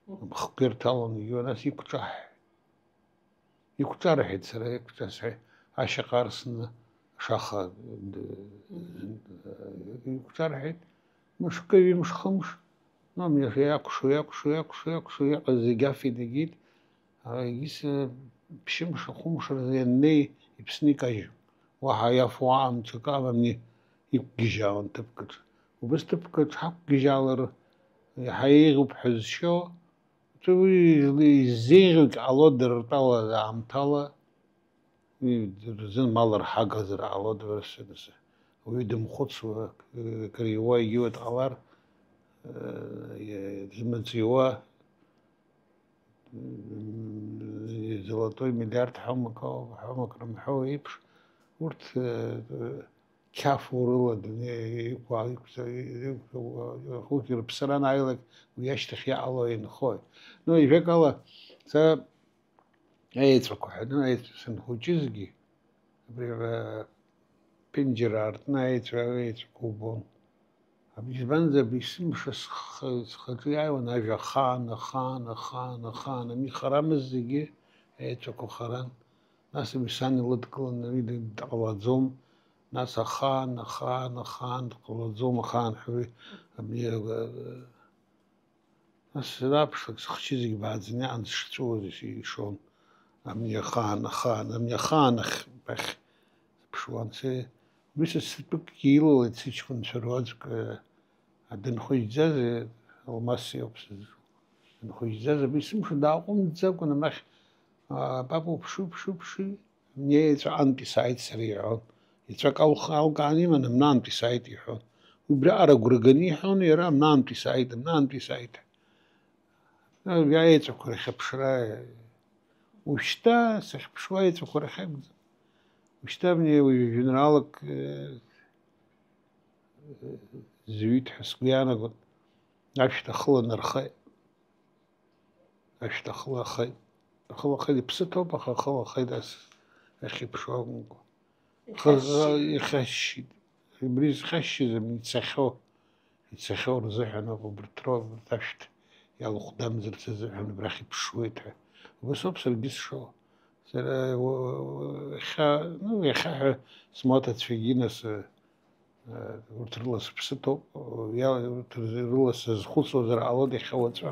Мгм. Амхқәа ирҭалон, егьиуа, нас иқәҿаҳҳәеит. Иқәҿарҳәеит, сара иқәҿасҳәеит, ашьаҟа арсны, ашаха, д-, иқәҿарҳәеит, мышкы, ҩымш, хымш, ну, иакәшо, иакәшо, иакәшо, иакәшо, иҟаз зегь афеит, егьит, а, егьыс, ԥшьымш, хәымш рзы ианнеи, иԥсны икажьуп. Уаҳа иафуа амцакы амамни, иқәгьежьаауан ҭыԥкаҿ. Убыс ҭыԥкаҿ ҳақәгьежьаалар, иаҳа еиӷьуп ҳәа зшьо, Уи излеи-, изеиӷьугь ҟало дыртәала аамҭала, уи рзын мал рҳагазар ҟало дырсыназы. Уи дымхәыцуа, кыр иуа, егьиуа дҟалар, э, дымҵиуа, м, золотой миллиард ҳәа умак, ҳәа умак рымҳәо еиԥш, урҭ, э, қьафурыла адунеи иқәа-, иқәҵа-, иқәҵа-, рхәыцра рыԥсра анааилак, уи ашьҭахь иҟало инхоит. Ну, ижәакала, са аеҵәақәа ҳәа, ну, аеҵәа санхәыҷызгьы, абри, а, ԥенџьыр аартны аеҵәа, аеҵәақәа убон. Абри избанзар, абри есымша схы-, схаҿы иааиуан ажәа ахаан, ахаан, ахаан, ахаан, ами харамыз зегьы, аеҵәақәа харан. Нас уи сан илыдкыланы, уи д-, дҟалаӡом. Нас ахаан, ахаан, ахаан, дҟалаӡом, ахаан ҳәа уи, абни, э, нас санаԥшлак, сыхчы зегь бааӡаны иҟан, сшҵәуоз ишишон. Абни ахаан, ахаан, абни ахаан ахь, ахь сыԥшуан. Се-, уи са сытәыкгьы илалеит сыҷкәынцәа руаӡәк, э, дынхәыҷӡаз, э, Алмас иоуп сызҿу. Дынхәыҷӡаз, абри сымшо дааҟәымҵӡакәа, анахь, а, папа, уԥшы, уԥшы, уԥшы. Абни аеҵәа аҟынтәи сааит сара, иҳәон. Еҵәак алх-, алкааны иман, абнаантәи сааит, иҳәон. Убриаҟара агәра ганы иҳәон иара, абнаантәи сааит, абнаантәи сааит. Абри аеҵәақәа рахь аԥшра, ушьҭа сахьԥшуа аеҵәақәа рахь акәӡам. Ушьҭа абни уажәы жәеинраалак, э, зҩит ҳәа сгәы иаанагон. Ашәҭ ахыла нархеит. Ашәҭ ахылахеит. Ахылахеит, иԥсы ҭоуп, аха ахылахеит ас ахьыԥшу акәымкәа. Ихьашьшьит. Ихьашьшьит. Убри зхьашьшьыз ицахьоу, ицахьоу рзыҳәан ауп, убырҭ роуп, убырҭ ашәҭ иалыхәдамӡарц азыҳәан убрахь иԥшуеит ҳәа. Убасоуп саргьы сшоу. Сара, уа-, уа-, иахьа, ну, иахьа ҳәа смоҭацәагьы нас, Урҭ рыла сыԥсы ҭоуп, иа-, урҭ рзы-, рыла сазхәыцуазар ҟалоит иахьа уаҵәы.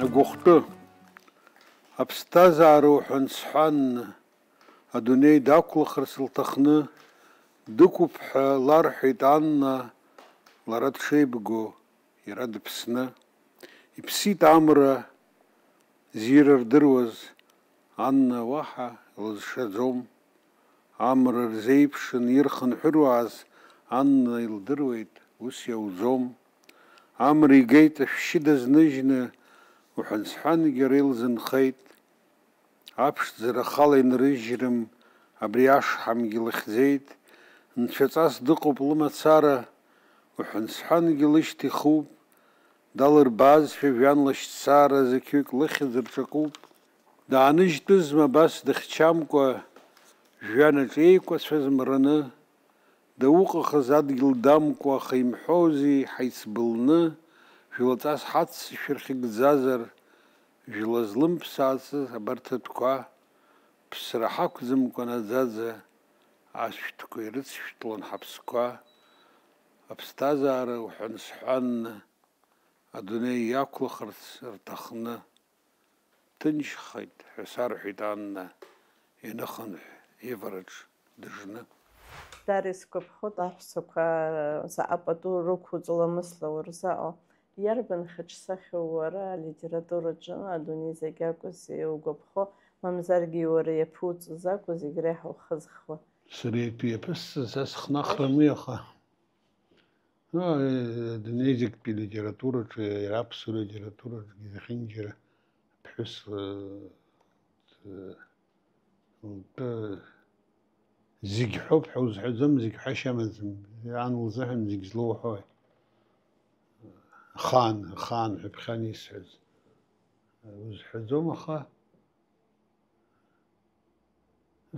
Агәыхәтәы. Аԥсҭазаара уҳәан сҳәан, адунеи дақәлахырц лҭахны дықәуп ҳәа ларҳәеит Анна, лара дшеибго. Иара дыԥсны, иԥсит амра зира рдыруаз, Анна уаҳа лызшаӡом. Амра рзеиԥшын ирхынҳәыруаз, Анна илдыруеит, ус иауӡом. Амра игеит ашәшьы дазныжьны, уҳәан-сҳәангьы ара илзынхеит. Аԥшӡара ахала инрыжьрым, абри ашҳамгьы лыхьӡеит. Нцәаҵас дыҟоуп лымацара, уҳәан-сҳәангьы лышьҭа ихуп. Далырбаазшәа жәҩан лашьцара зықьҩык лыхьӡ рҿакуп. Дааныжьтәызма абас дыхьчамкәа, жәҩанаҿ еиқәацәаз мраны? Дауҟахыз адгьыл дамкуа, аха имҳәози ҳаицбылны, жәлаҵас ҳаццышәыр хьыгӡазар, жәла злымԥсаацыз абарҭ атәқәа, ԥсра ҳақәӡамкәа наӡаӡа ашәҭқәа ирыцшәҭлон ҳаԥсқәа, аԥсҭазаара уҳәан-сҳәанны, адунеи иақәлахарц рҭахны. Ҭынчхеит ҳәа сарҳәеит Анна, ианыхынҳә ивараҿ дыжны. Дара исгәаԥхоит аҳәсақәа заҟа пату рықәуҵо ламысла урзаҟоу. Иарбан хаҿсахьоу уара алитератураҿы адунеи зегь акәыз иугәаԥхо, мамзаргьы уара иаԥуҵаз акәыз зегь реиҳа ухызхуа? Сара итәы иаԥысҵаз са сыхнахрами аха. Ааи, адунеи зегьтәи алитератураҿы, иара аԥсуа литератураҿгьы зехьынџьара ԥҳәыс, э, э, лтәы зегь ҳәоуп ҳәа узҳәаӡом, зегь ҳәашьа амаӡам. Ан лзыҳәан зегь злоуҳәои? Ахаан, ахаан ҳәа ԥхьан исҳәаз. Узҳәаӡом, аха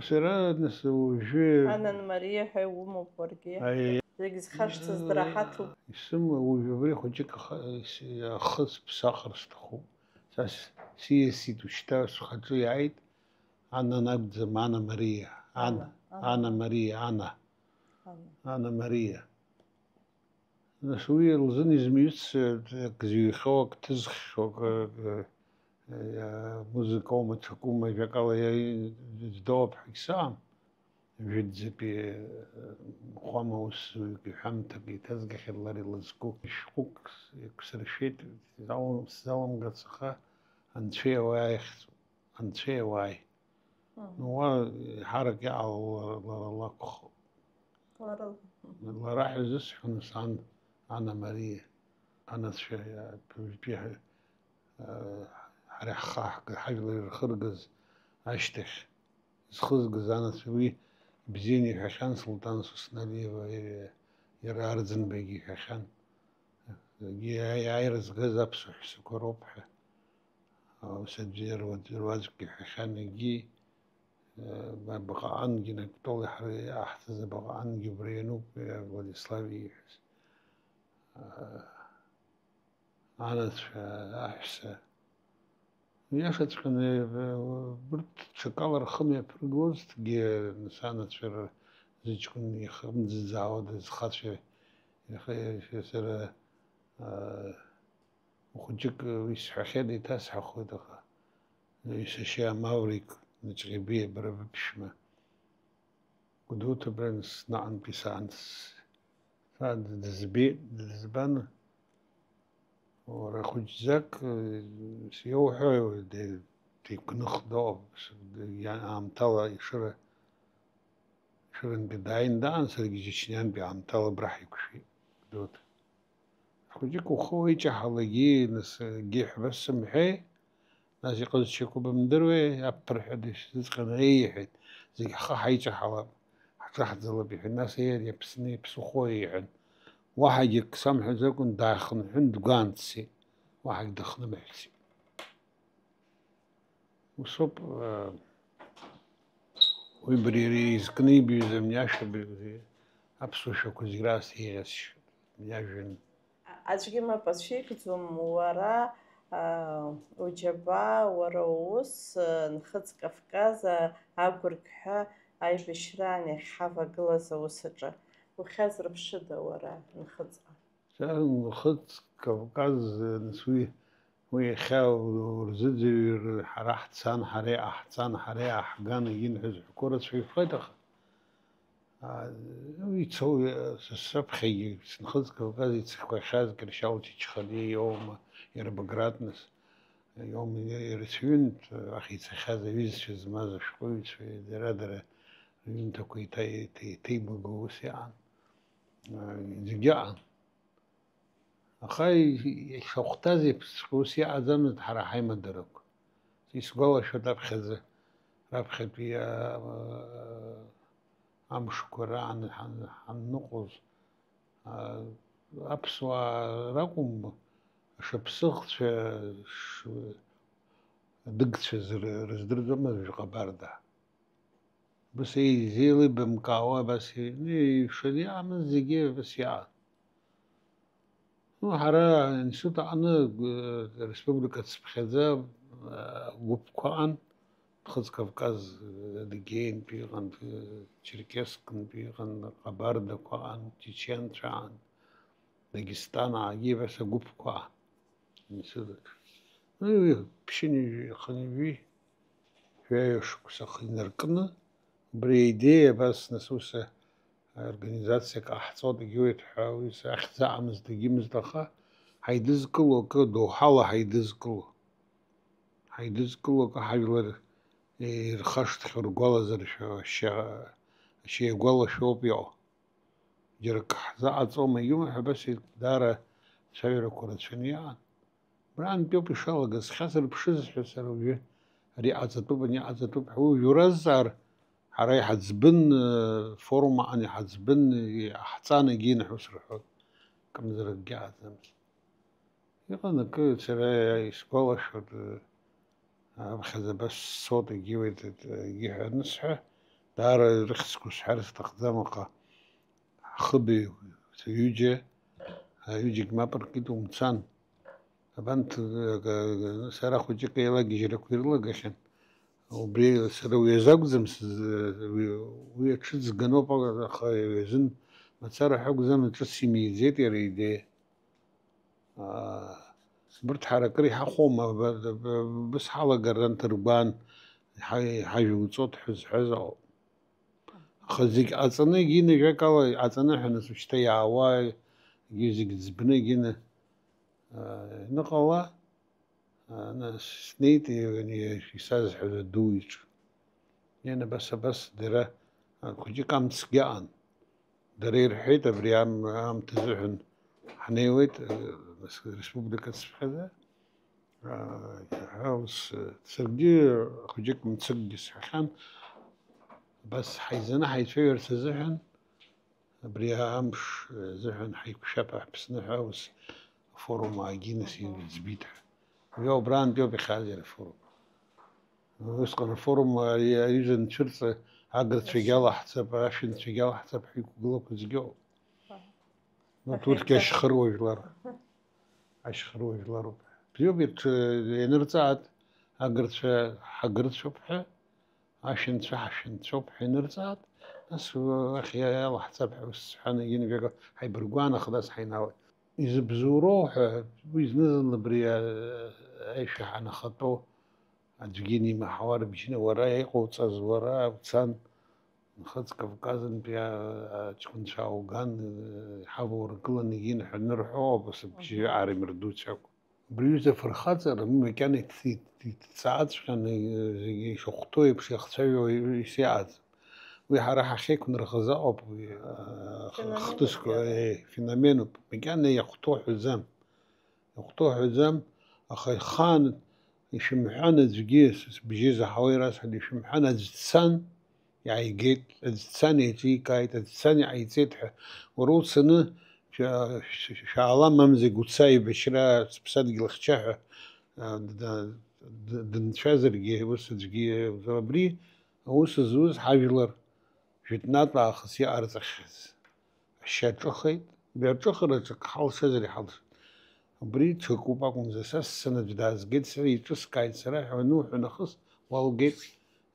Сара, нас, уажәы Анан Мариа ҳәа иумоуп уаргьы. Аиеи. Зегь зхашҭыз драҳаҭуп. Исымоу уажә убри хәыҷык аха-, ис-, ахы сыԥсахыр сҭахуп. Са с-, сиасит, ушьҭа схаҿы иааит. Анан акәӡам, Ана Мариа. Ана, Ана. Ана Мариа, Ана. Ана. Ана Мариа. Нас уи лзын измҩыц, э, ак зыҩхьоу, ак ҭызххьоу, ак, э, э, музыкоума, ҽакума, ажәакала, иа-, дыӡдоуп ҳәагь сыҟам. Жәытәӡатәи, э, хәама усзуҩык иҳәамҭак еиҭазгахьеит лара илызку. Шәҟәык еиқәсыршәеит, сзалам-, сзаламгац, аха Анцәа иауа иахьӡуп. Анцәа иауааи. Мгм. Ну, уа ҳарак иаҟало лара, лара лакәхап. Лара лакәхап. Лара ҳәа зысҳәо, нас, ан, Ана Мариа, анацәа, ҩажәтәи ҳа-, ҳара ҳхы ҳажәлар ирхыргаз ашьҭахь, зхызгаз анацәа, уи ибзианы иҳәахьан Сулҭан Сусналиева, иара, иара Арӡынбагьы иҳәахьан. Егьи аи-, аиааира згаз аԥсуа ҳәсақәа роуп ҳәа. Ус аӡәы руаӡә-, руаӡәк иҳәахьан, егьи, э, абаҟа ангьы, Нагәтәылеи ҳареи иааҳҵаз абаҟа ангьы убра иануп, э, Владислав ииҳәаз. Э, анацәа, аҳәса. Иашаҵәҟьаны, э, урҭ ҽакала рхы мҩаԥыргозҭгьы, нас анацәа р-, зыҷкәын ихымӡыӡаауада, зхацәа, ихы, сара, э, Хәыҷык уи сҳәахьеит, еиҭасҳәахуеит, аха исашьа Маврик Наҵәҟьабиа, бара быԥшәма. Гәдоуҭа абра нас наҟынтәи саан с-, са дызбеит, дызбан, уара хәыҷӡак, э, иоуҳәои, де-, деигәныхда, иан аамҭала Ешыра Шәырантәи дааин даан, саргьы Чечниантәи аамҭала абра ҳаиқәшәеит, Гәдоуҭа. Хәыҷык ухы уеиҷаҳалагьы, нас, акгьы ҳәа сымҳәеи, нас иҟазшьақәа бымдыруеи, аԥырҳәа дышәзыҵҟьаны, еи, иҳәеит, зегь ҳхы ҳаиҷаҳалап, ҳҿаҳӡалап, иҳәеит, нас, еи, ари Аԥсны иаԥсыхәои, иҳәан. Уаҳагьы акы самҳәаӡакәан, даахынҳәын, дгәаан дцеит, уаҳагь дыхнымҳәцеит. Усоуп, э, уи бара иара изкны ибаҩыз амни ашәа баҩ-, аԥсуа шәақәа зегь раасҭа еиӷьасшьоит, амни ажәҩан. Аӡәгьы мап ацәикӡом, уара, а, уџьабаа, уара уус, а, Нхыҵ Кавказ, а, агәырқьҳәа аибашьраан иахьҳавагылаз аус аҿы. Ухьазырԥшыда уара, Нхыҵҟа? Са Нхыҵ Кавказ, нас уи, уи иахьа урзыӡырҩыр, ҳара ҳцан, ҳара иҟаҳҵан, ҳара иҟаҳган, егьи ҳәа зҳәақәо рацәаҩхеит, аха, а, уи ицо, са саԥхьагьы, сынхыҵ Кавказ ицхқәахьаз Кьыршьал Чачхалиа иоума, иара Баграт нас, иоума, ирацәаҩын, ахь ицахьаз аҩызцәа змаз ашәҟәыҩҩцәа, дара, дара рҩымҭақәа еиҭа-, еиҭа-, еиҭеибагоу ус иаан. зегьы ыҟан. Аха ишахәҭаз еиԥш ус иҟаӡамызт ҳара ҳаимадарақәа. Исгәалашәоит аԥхьаӡа, раԥхьатәи, а, амшқәа раан ҳан-, ҳанныҟәоз, а, аԥсуаа ракәым, шаԥсыӷцәа, ш-, адыгцәа зыр-, рыздырӡомызт жәҟа барда. Абас еизеилибамкаауа, абас еи-, еиҩшаны иҟамыз зегьы абас иаан. Ну, ҳара аинститут аҟны, э, республика цыԥхьаӡа, э, гәыԥқәа ыҟан, Нхыҵ Кавказ, э, Адыгеинтәи ыҟан, э, Черкесскнтәи ыҟан, Ҟабардақәа ыҟан, Чеченцәа ыҟан, Дагестанаагьы абас агәыԥқәа ыҟан. Инсыдак. Ну, ԥшьынҩажәи хынҩажәи жәаҩа шықәса ахы инаркны, убри аидеиа абас нас ус аорганизациа ҟаҳҵоит, егьуеит ҳәа уи ахьӡ аҟамызт, егьимызт, аха ҳаидызкыло акы, доуҳала ҳаидызкыло. Ҳаидызкыло акы ҳажәлар ирхашҭхьоу ргәалазыршәа, ашьа-, ашьа иагәалашәоуп иҟоу. Џьара акы ҳзаҟаҵома, иумҳәо, абас еиԥш даара цәажәарақәа рацәаны иҟан. Абрантәи ауп ишалагаз, схьасырԥшыз ҳәа сара уажәы ари ҟаҵатәуп, ани ҟаҵатәуп ҳәа уажә уразҵаар, ҳара иҳаӡбын, э, форум аҟан иҳаӡбын, иҟаҳҵан егьинаҳәо срыҳәоит, акымзар акгьы ҟаҵамызт. Иҟан акы, сара исгәалашәоит, э, аԥхьаӡа абас сцот, егьиуеит, егьиҳәа анысҳәа, даара рыхьӡқәа сҳәар сҭахӡам, аха ҳхыбаҩ ҩыџьа, аҩыџьагь мап ркит, умцан. Абанҭ, э, сара хәыҷык еилагьежьрақәа ирылагахьан. Убри сара уи азакәӡам сыз-, уи, уи аҽыҵганоуп, аха уи азын мацара ҳәа акәӡам, ҿыц имиӡеит иара идеиа. Аа, убырҭ ҳара акыр иҳахәома, ба-, ба-, быс ҳалагар анҭыргәаан, ҳа-, ҳажәуҵот ҳәа зҳәаз ауп. Аха зегь ҟаҵаны, егьины, жәакала, иҟаҵаны ҳәа нас уажәшьҭа иаауа, егьи зегь ӡбны, егьины, аа, ианыҟала, аа, нас снеит, ани исазҳәаз аду иҿы. Иан абас, абас дара, а, хәыҷык амцгьы аан. Дара ирҳәеит, абри ам-, аамҭа азыҳәан ҳнеиуеит, э, нас республика цыԥхьаӡа. Аа, ус, э, саргьы хәыҷык мцыкгьы сҳәахьан, абас ҳаизаны ҳаицәажәарц азыҳәан, абри амш азыҳәан ҳаиқәшәап Аԥсны ҳәа, ус афорум аагьы нас иӡбеит ҳәа. Уи убраантәи ауп иахьааз иара афорум. Усҟан афорум ари аҩыза анцәырҵы, агырцәагьы алаҳҵап, ашәанцәагьы алаҳҵап ҳәа иқәгылақәа зегьы ыҟоуп. Аҳа. Урҭгьы ашьхыруа жәлар. Ашьхыруа жәларуп. Бзиоуп, ирҽ-, ианырҵаат, агырцәа ҳагырцәоуп ҳәа, ашәанцәа ҳашәанцәоуп ҳәа ианырҵаат, нас уахь иа-, иалаҳҵап ҳәа ус сҳәан, егьи ныбжьак ҳаибаргәаан, аха нас ҳаиналеит. Изыбзоуроу ҳәа, уи зны-зынла абри, а, аишәа ҳанахатәоу аӡәгьы инимаҳауа рыбжьы, уара иҟауҵаз, уара уцан, Нхыҵ Кавказынтәи, а, аҷкәынцәа уган, э, ҳавоургыланы иин ҳәа анырҳәо ауп, ас абжьы аарымырдуцәакәа. Убри аҩыза афырхаҵара, уи макьана иҭ-, иҭ-, иҭҵааҵәҟьаны, э, зегьы ишахәҭоу еиԥш иахцәажәо ис-, иаҟаӡам. Уи ҳара ҳахьеиқәнархаз ауп, уи, э, х-, Феноменуп хҭысқәа, иара. Э, феноменуп. Макьана иахәҭоу ҳәаӡам. Иахәҭоу ҳәаӡам, аха ихаан ишәымҳәан аӡәгьы, с-, сбжьы заҳауеи расҳәан, ишәымҳәан аӡә дцан, иааигеит, аӡә дцан еиҿикааит, аӡә дцан иҟаиҵеит ҳәа. Уара уцаны шәа-, шә-, шәаала, мамзаргь уца аибашьра сыԥсадгьыл хьча ҳәа, а, д-, д-, д-, дынцәазаргьы, ус аӡәгьы, абри аус зуз ҳажәлар. Жәытәнатә аахыс иҟарҵахьаз ашьа аҿыхеит, убри аҿыхараҿы акы ҳалшазар иҳалшоит. Убри ҽакуп акәымзар, са сцаны аӡә даазгеит, сара иҿыскааит, сара ҳәа уануҳәа нахыс уалгеит,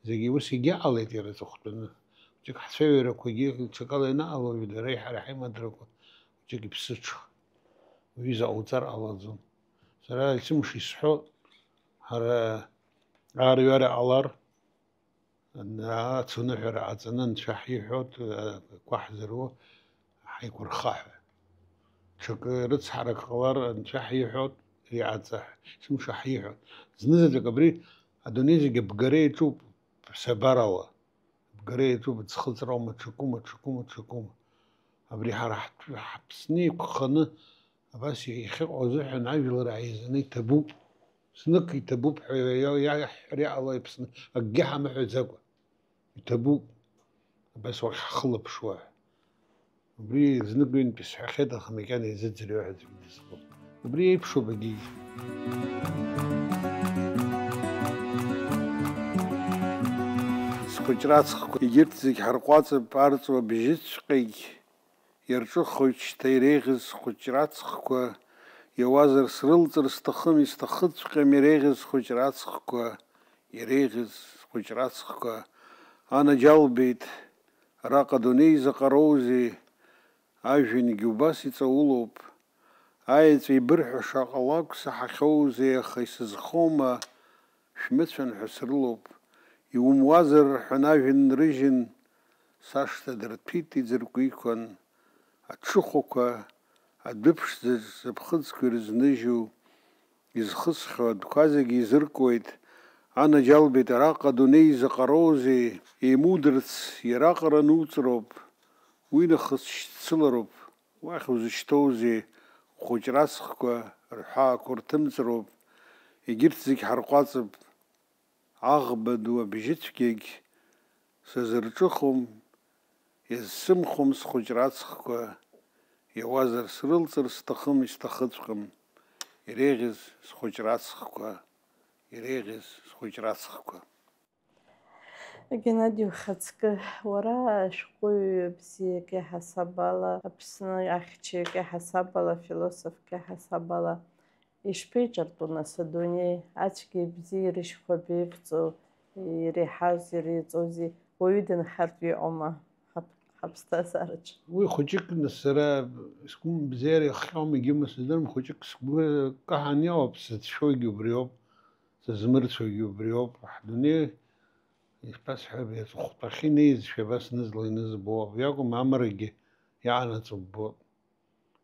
зегьы ус егьыҟалеит иара аҵыхәтәаны. Џьык ҳцәажәарақәагьы ҽакала ианаҟало, уажәы дара ҳара ҳаимадарақәа џьык иԥсыҽхеит. Уаҩы изаҟауҵар ҟалаӡом. Сара есымша исҳәо, ҳара аарҩара ҟалар, Ацуныҳәара ҟаҵаны анцәа ҳиҳәоит, ақәа ҳзыруа ҳаиқәырха ҳәа. Ҽакы рыцҳарак ҟалар анцәа ҳиҳәоит, иҟаҵа ҳәа, есымша ҳиҳәоит. Зны-заҵәык абри адунеи зегьы абгара иаҿуп, ԥсабарала. Абгара иаҿуп, ӡхыҵроума, ҽакума, ҽакума, ҽакума. Абри ҳара ҳтә-, ҳаԥсны еиқәханы абас иахьыҟоу азыҳәан ажәлар ааизаны иҭабуп. Знык иҭабуп ҳәа иа-, иа-, иаҳҳәар иҟало Аԥсны акгьы ҳамыҳәаӡакәа. Иҭабуп. Абас уахь ҳхылаԥшуа ҳәа. Убри знык-ҩынтә исҳәахьеит, аха макьана изыӡырҩуа ҳәа аӡәгьы дызбом. Убри еиԥшуп егьигьы. Схәыҷра аҵхқәа, егьырҭ зегь ҳарҟәаҵып, арҵәаа бжьыҵәҟьагь иарҿыхоит шьҭа иреиӷьыз схәыҷра аҵхқәа, иауазар срылҵыр сҭахым, исҭахыҵәҟьам иреиӷьыз схәыҷра аҵхқәа, иреиӷьыз схәыҷра аҵхқәа. Анаџьалбеит, араҟа адунеи заҟароузеи, ажәҩангьы убас иҵаулоуп. Аеҵәа ибырҳәаша ҟалақә саҳахьоузеи, аха исызхома, шәмыцәан ҳәа срылоуп. Иумуазар рҳәан ажәҩан нрыжьын, сашҭа дырҭәит иӡыркәиқәан. Аҽыхәақәа, адәы ԥшӡаҿ зыԥхыӡқәа ирызныжьу, изхысхьоу адәқәа зегьы изыркуеит. Анаџьалбеит, араҟа адунеи заҟароузеи, еимудырц иара аҟара нуҵроуп, уи нахыс шьцылароуп, уахь узышьҭоузеи, ухәыҷра аҵхқәа рҳәаақәа урҭымҵроуп, егьырҭ зегь ҳарҟәаҵып. Аӷба ду абжьыцәгьагь сазырҿыхом, иазсымхом схәыҷра аҵхқәа, иауазар срылҵыр сҭахым, исҭахыҵәҟьам, иреиӷьыз схәыҷра аҵхқәа, иреиӷьыз схәыҷра аҵхқәа. Геннади, ухаҵкы, уара ашәҟәыҩҩы бзиак иаҳасаб ала, Аԥсны ахьчаҩык иаҳасаб ала, афилософк иаҳасаб ала, ишԥеиҿартәу, нас, адунеи? Ацәгьеи абзиеи рышьхәа абеивҵоу, иреиҳаузи иреиҵоузеи? Уаҩы дынхартә иҟоума ҳаԥ-, ҳаԥсҭазаараҿы? Уи хәыҷык, нас, сара сгәы бзиара ихҟьом, егьиума сыздырам, хәыҷык сгәы каҳан иҟоуп, сзыцәшәогьы убриоуп, сызмырцәогьы убриоуп. Ҳдунеи, ишԥасҳәаби, аҵыхәтәахьы инеизшәа абас нызла инызбо, абри акәым, амрагьы иаанаҵ уббо.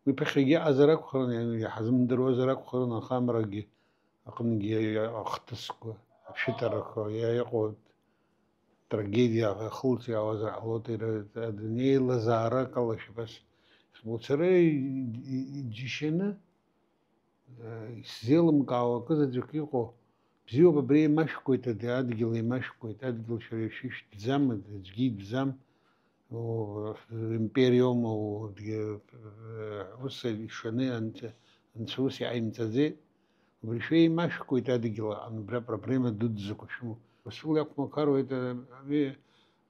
Уи ԥыхьагьы иҟазар акәхарын, иаҳзымдыруазар акәхарын, аха амрагьы аҟынгьы ахҭысқәа, ашәытарақәа, иа-, иҟоу трагедиа ахылҵ иаауазар ҟалоит, иара адунеи еилазаарак ала шәабас. Уцара и-, и-, иџьашьаны, э, исзеилымкаауа акы заҵәык иҟоу, бзиоуп, абри еимашәкуеит, ади-, адгьыл еимашәкуеит, адгьыл шәара шәышәтәӡам, аӡәгьы итәӡам, у-, империоума, у-, дгьы, э, ус ишаны анцәа, анцәа ус иҟаимҵаӡеит. Убри шәеимашәкуеит адгьыл аҟны, абра проблема дуӡӡақәа шәымоуп. Расул иақәмақаруеит, э, Ами-,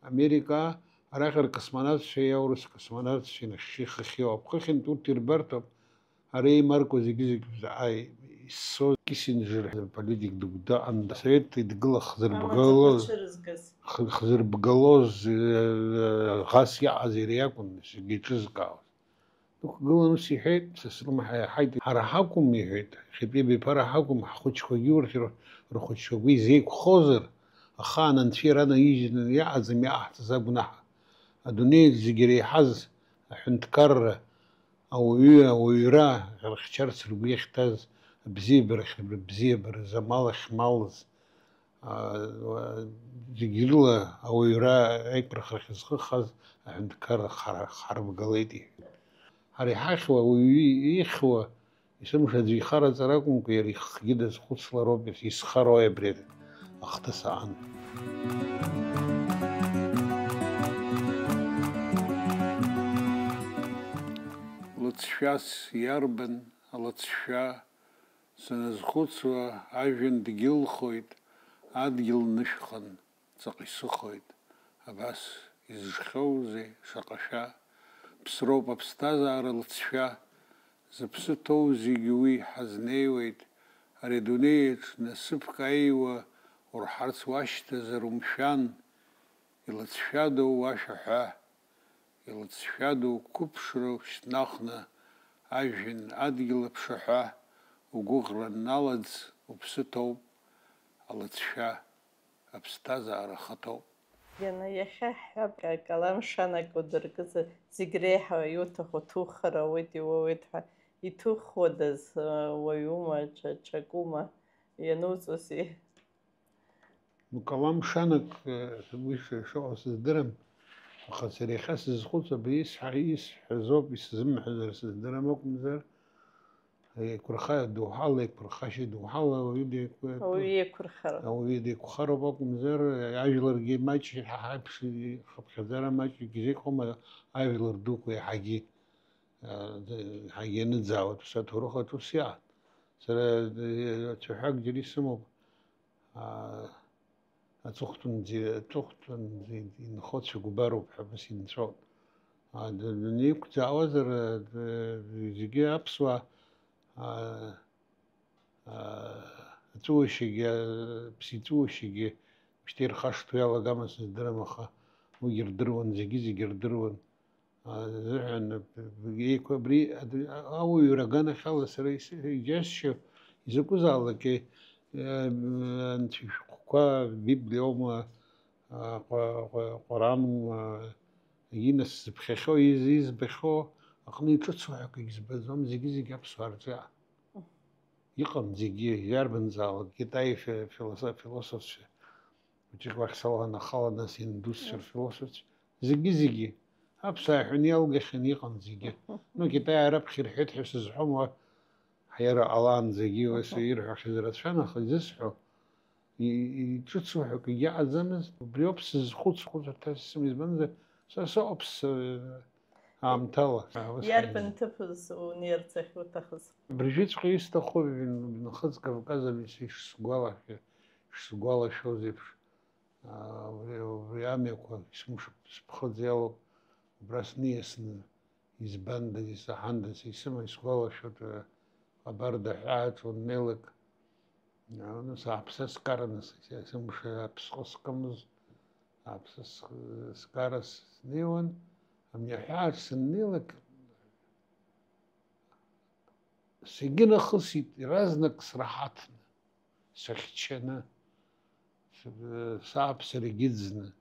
Америка, араҟа ркосмонавтцәа, аурыс космонавтцәа инахьхьи-хыхьиоу аԥхыхьынтә урҭ ирбарҭоуп. Ара еимаркуа зегьы-зегь, ааи, иссоз Киссинџер ҳәа политик дыгәдаҟан, асовет идгыла хзырбгало-, х-, хзырбгалоз, э, ӷас иаҟаз иара иакәын, зегьы еиҿызкаауаз. Дықәгылан ус иҳәеит, са срымҳа иаҳаит, ҳара ҳакәым, иҳәеит, иахьатәи абиԥара ҳакәым, ҳхәыҷқәагьы урҭ ир-, рхәыҷқәагьы изеиқәхозар, ахаан анцәа ира наижьны иаҟаӡам иаҟаҳҵаз агәнаҳа. Адунеи зегьы иреиҳаз аҳәынҭқарра, ауаҩы, ауаҩра рыхьчарц ргәы иахьҭаз, абзиабара ахьыбра бзиабараз, амал ахьмалыз, аа, зегь рыла ауаҩра аиқәырхара ахьазхыхаз аҳәынҭқарра хара-, харбгалеит, иҳәеит. Ҳара иҳахьуа, ауаҩы ихьуа, есымша аӡәы ихараҵара акәымкәа, иара ихгьы дазхәыцлароуп, исхарои абри ахҭыс аан. Лыҵшәас иарбан алыҵшәа? Саназхәыцуа, ажәҩан дгьылхоит, адгьыл нышәхан, ҵаҟа исыхоит. Абас изжхьоузеи, шаҟа шәа? Ԥсроуп аԥсҭазаара лыҵшәа. Зыԥсы ҭоу зегьы уи ҳазнеиуеит. Ари адунеиаҿ насыԥк аиуа урҳарц уашьҭазар умшәан. Илыҵшәадоу уашәа ҳәа, илыҵшәадоу қәыԥшра ушьҭнахны, ажәҩан адгьыл аԥшаҳәа угәыӷра налаӡ, уԥсы ҭоуп, алыҵшәа, аԥсҭазаара ахаҭоуп. Иана иахьа ҳҳәап, ка-, калам шанак удыркызар, зегь реиҳа иуҭаху ҭухыр ауеит, иуоуеит ҳәа, иҭухуадаз, уаҩума, ҽа-, ҽакума, иануҵози? Ну, калам шанак, э, уи ш-, шыҟоу сыздырам. Аха сара иахьа сызхәыцуа абри исҳәа-, исҳәазоуп, исзымҳәазар сыздырам акәымзар, еиқәырха-, доуҳала, еиқәырхашьа доуҳала ауаҩы деиқәы-, Ауаҩы иеиқәырхароуп. Ауаҩы деиқәхароуп акәымзар, ажәларгьы маҷ, ҳа ҳаиԥш ихыԥхьаӡара маҷ зегьы зеиқәхома ажәлар дуқәа еиҳагьы, а, еиҳагьы аныӡаауеит, ус аҭоурых аҿы ус иаан. Сара, э, цәаҳәак џьара исымоуп, а, аҵыхәтәанӡа, аҵыхәтәанӡа инхо цәыкәбароуп ҳәа абас инҵәон. А, д-, данеиқәӡаауазар, а, д-, зегьы аԥсуаа, а, а, аҵәуашьагьы, аԥсы иҵәуашьагьы, мышьҭа ирхашҭуа иалагама сыздырам, аха уигьы рдыруан, зегьы-зегьы рдыруан. Азыҳәан, еиқәа-, абри, ауаҩра аганахьала сара ис-, иџьасшьо, изакәызаалак, е, анцәа ишәҟәқәа, Библиоума, а, Ҟа-, Ҟа-, Ҟорангоума, егьи нас сзыԥхьахьоу, из-, избахьоу аҟны иҿыцу ҳәа акгьы збаӡом, зегьы-зегьы аԥсуаа рҿы иҟан, зегьы, иарбанзаалак, Китаи фи-, философ-, философцәа. Уаҵәык уахь салан, ахала нас индусцәа рфилософцәа, зегьы-зегьы. Аԥсуаа ҳәаны иалгахьан, иҟан зегьы. Ну, Китаи раԥхьа ирҳәеит ҳәа сызҳәом, уа ҳиара ҟалаанӡагьы уи ирҳәахьаз рацәан, аха изысҳәо, и-, иҿыцу ҳәа акгьы ыҟаӡамызт. Убриоуп сызхәыц-, хәыцырҭас исымоу, избанзар, са сыҟоуп с-, аамҭала. Ус Иарбан ҳаҩны. Ҭыԥыз унеирц ахьуҭахыз? Абыржәыҵәҟьа исҭаху, Нхыҵ Кавказами ишсгәалашәа-, ишсгәалашәоз еиԥш, аа, убри, убри амҩақәа исымш-, сыԥхыӡ иалоуп, убра сниасны, избандаз, исаҳандаз, исыма-, исгәалашәоит, аа, ҟабарда ҳәааҿ уннеилак, аа, нас ааԥса скараны с-, с-, сымш-, аԥсҟы скымыз, ааԥса с-, скара снеиуан, амни аҳәааҿ сыннеилак, Сегьынахысит, иаразнак сраҳаҭны, сыхьчаны, с-, сааԥсарагьы ӡны,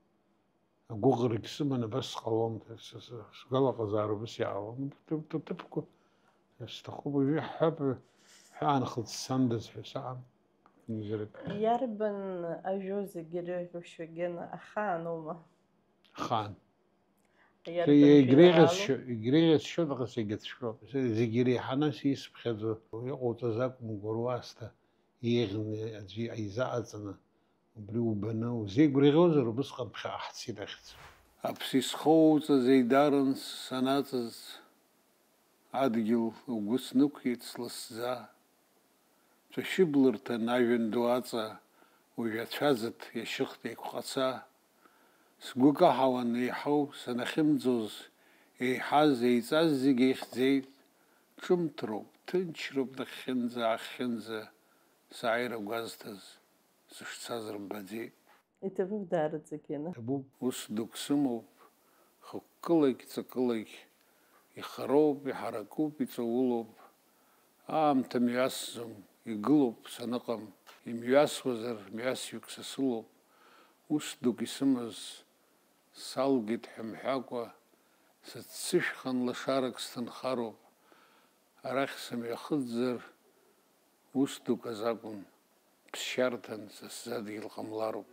агәыӷрагь сыман, абас сҟалон, с-, с-, сгәалаҟазаара убас иаауан. Ҭыԥ-, ҭыԥ-, ҭыԥқәа сҭахуп, уажәы иаҳҳәап, ҳәаанхыҵ сандаз ҳәа саам, зынзарак. Иарбан ажәоу зегьы ирыӷьушьо, Гена, ахаан аума? Ахаан. Иарбан Егьреиӷьасшьо, жәеинраалоу? Егьреиӷьасшьоит, аха сегьацәшәо. Зегьы иреиҳаны сисԥхьаӡо, иҟауҵаз акәымкәа, руасҭа еиӷьны аӡәы изаҟаҵаны, убри убаны, узеигәырӷьозар, убысҟан ԥхьаҟа ҳцеит ахьӡ. Аԥсы исхоуҵаз еидарын санаҵаз, адгьыл угәы снықәиеит сласӡа. Цәашьыблырҭан ажәҩан ду аҵа, уажә ацәаӡыҭ иашьыхт еиқәҟаца. Сгәы каҳауан еиҳау санахьымӡоз, еиҳаз, еиҵаз зегь еихьӡеит. Ҿымҭроуп, ҭынчроуп нахьхьынӡа-аахьхьынӡа, сааира гәазҭаз, сышцаз рымбаӡеит. Иҭабуп даараӡагьы, Гена. Иҭабуп. Ус дук сымоуп, хықәкылагь ҵакылагь ихароуп, иҳаракуп, иҵаулоуп. Аамҭа мҩасӡом, игылоуп саныҟам, имҩасуазар, мҩасҩык са сылоуп. Ус дук исымаз салгеит ҳәа мҳәакәа, сыццышәхан лашарак сҭынхароуп. Арахь сымҩахыҵзар, ус дук азакәын, ԥсшьарҭан са сзы адгьыл ҟамлароуп.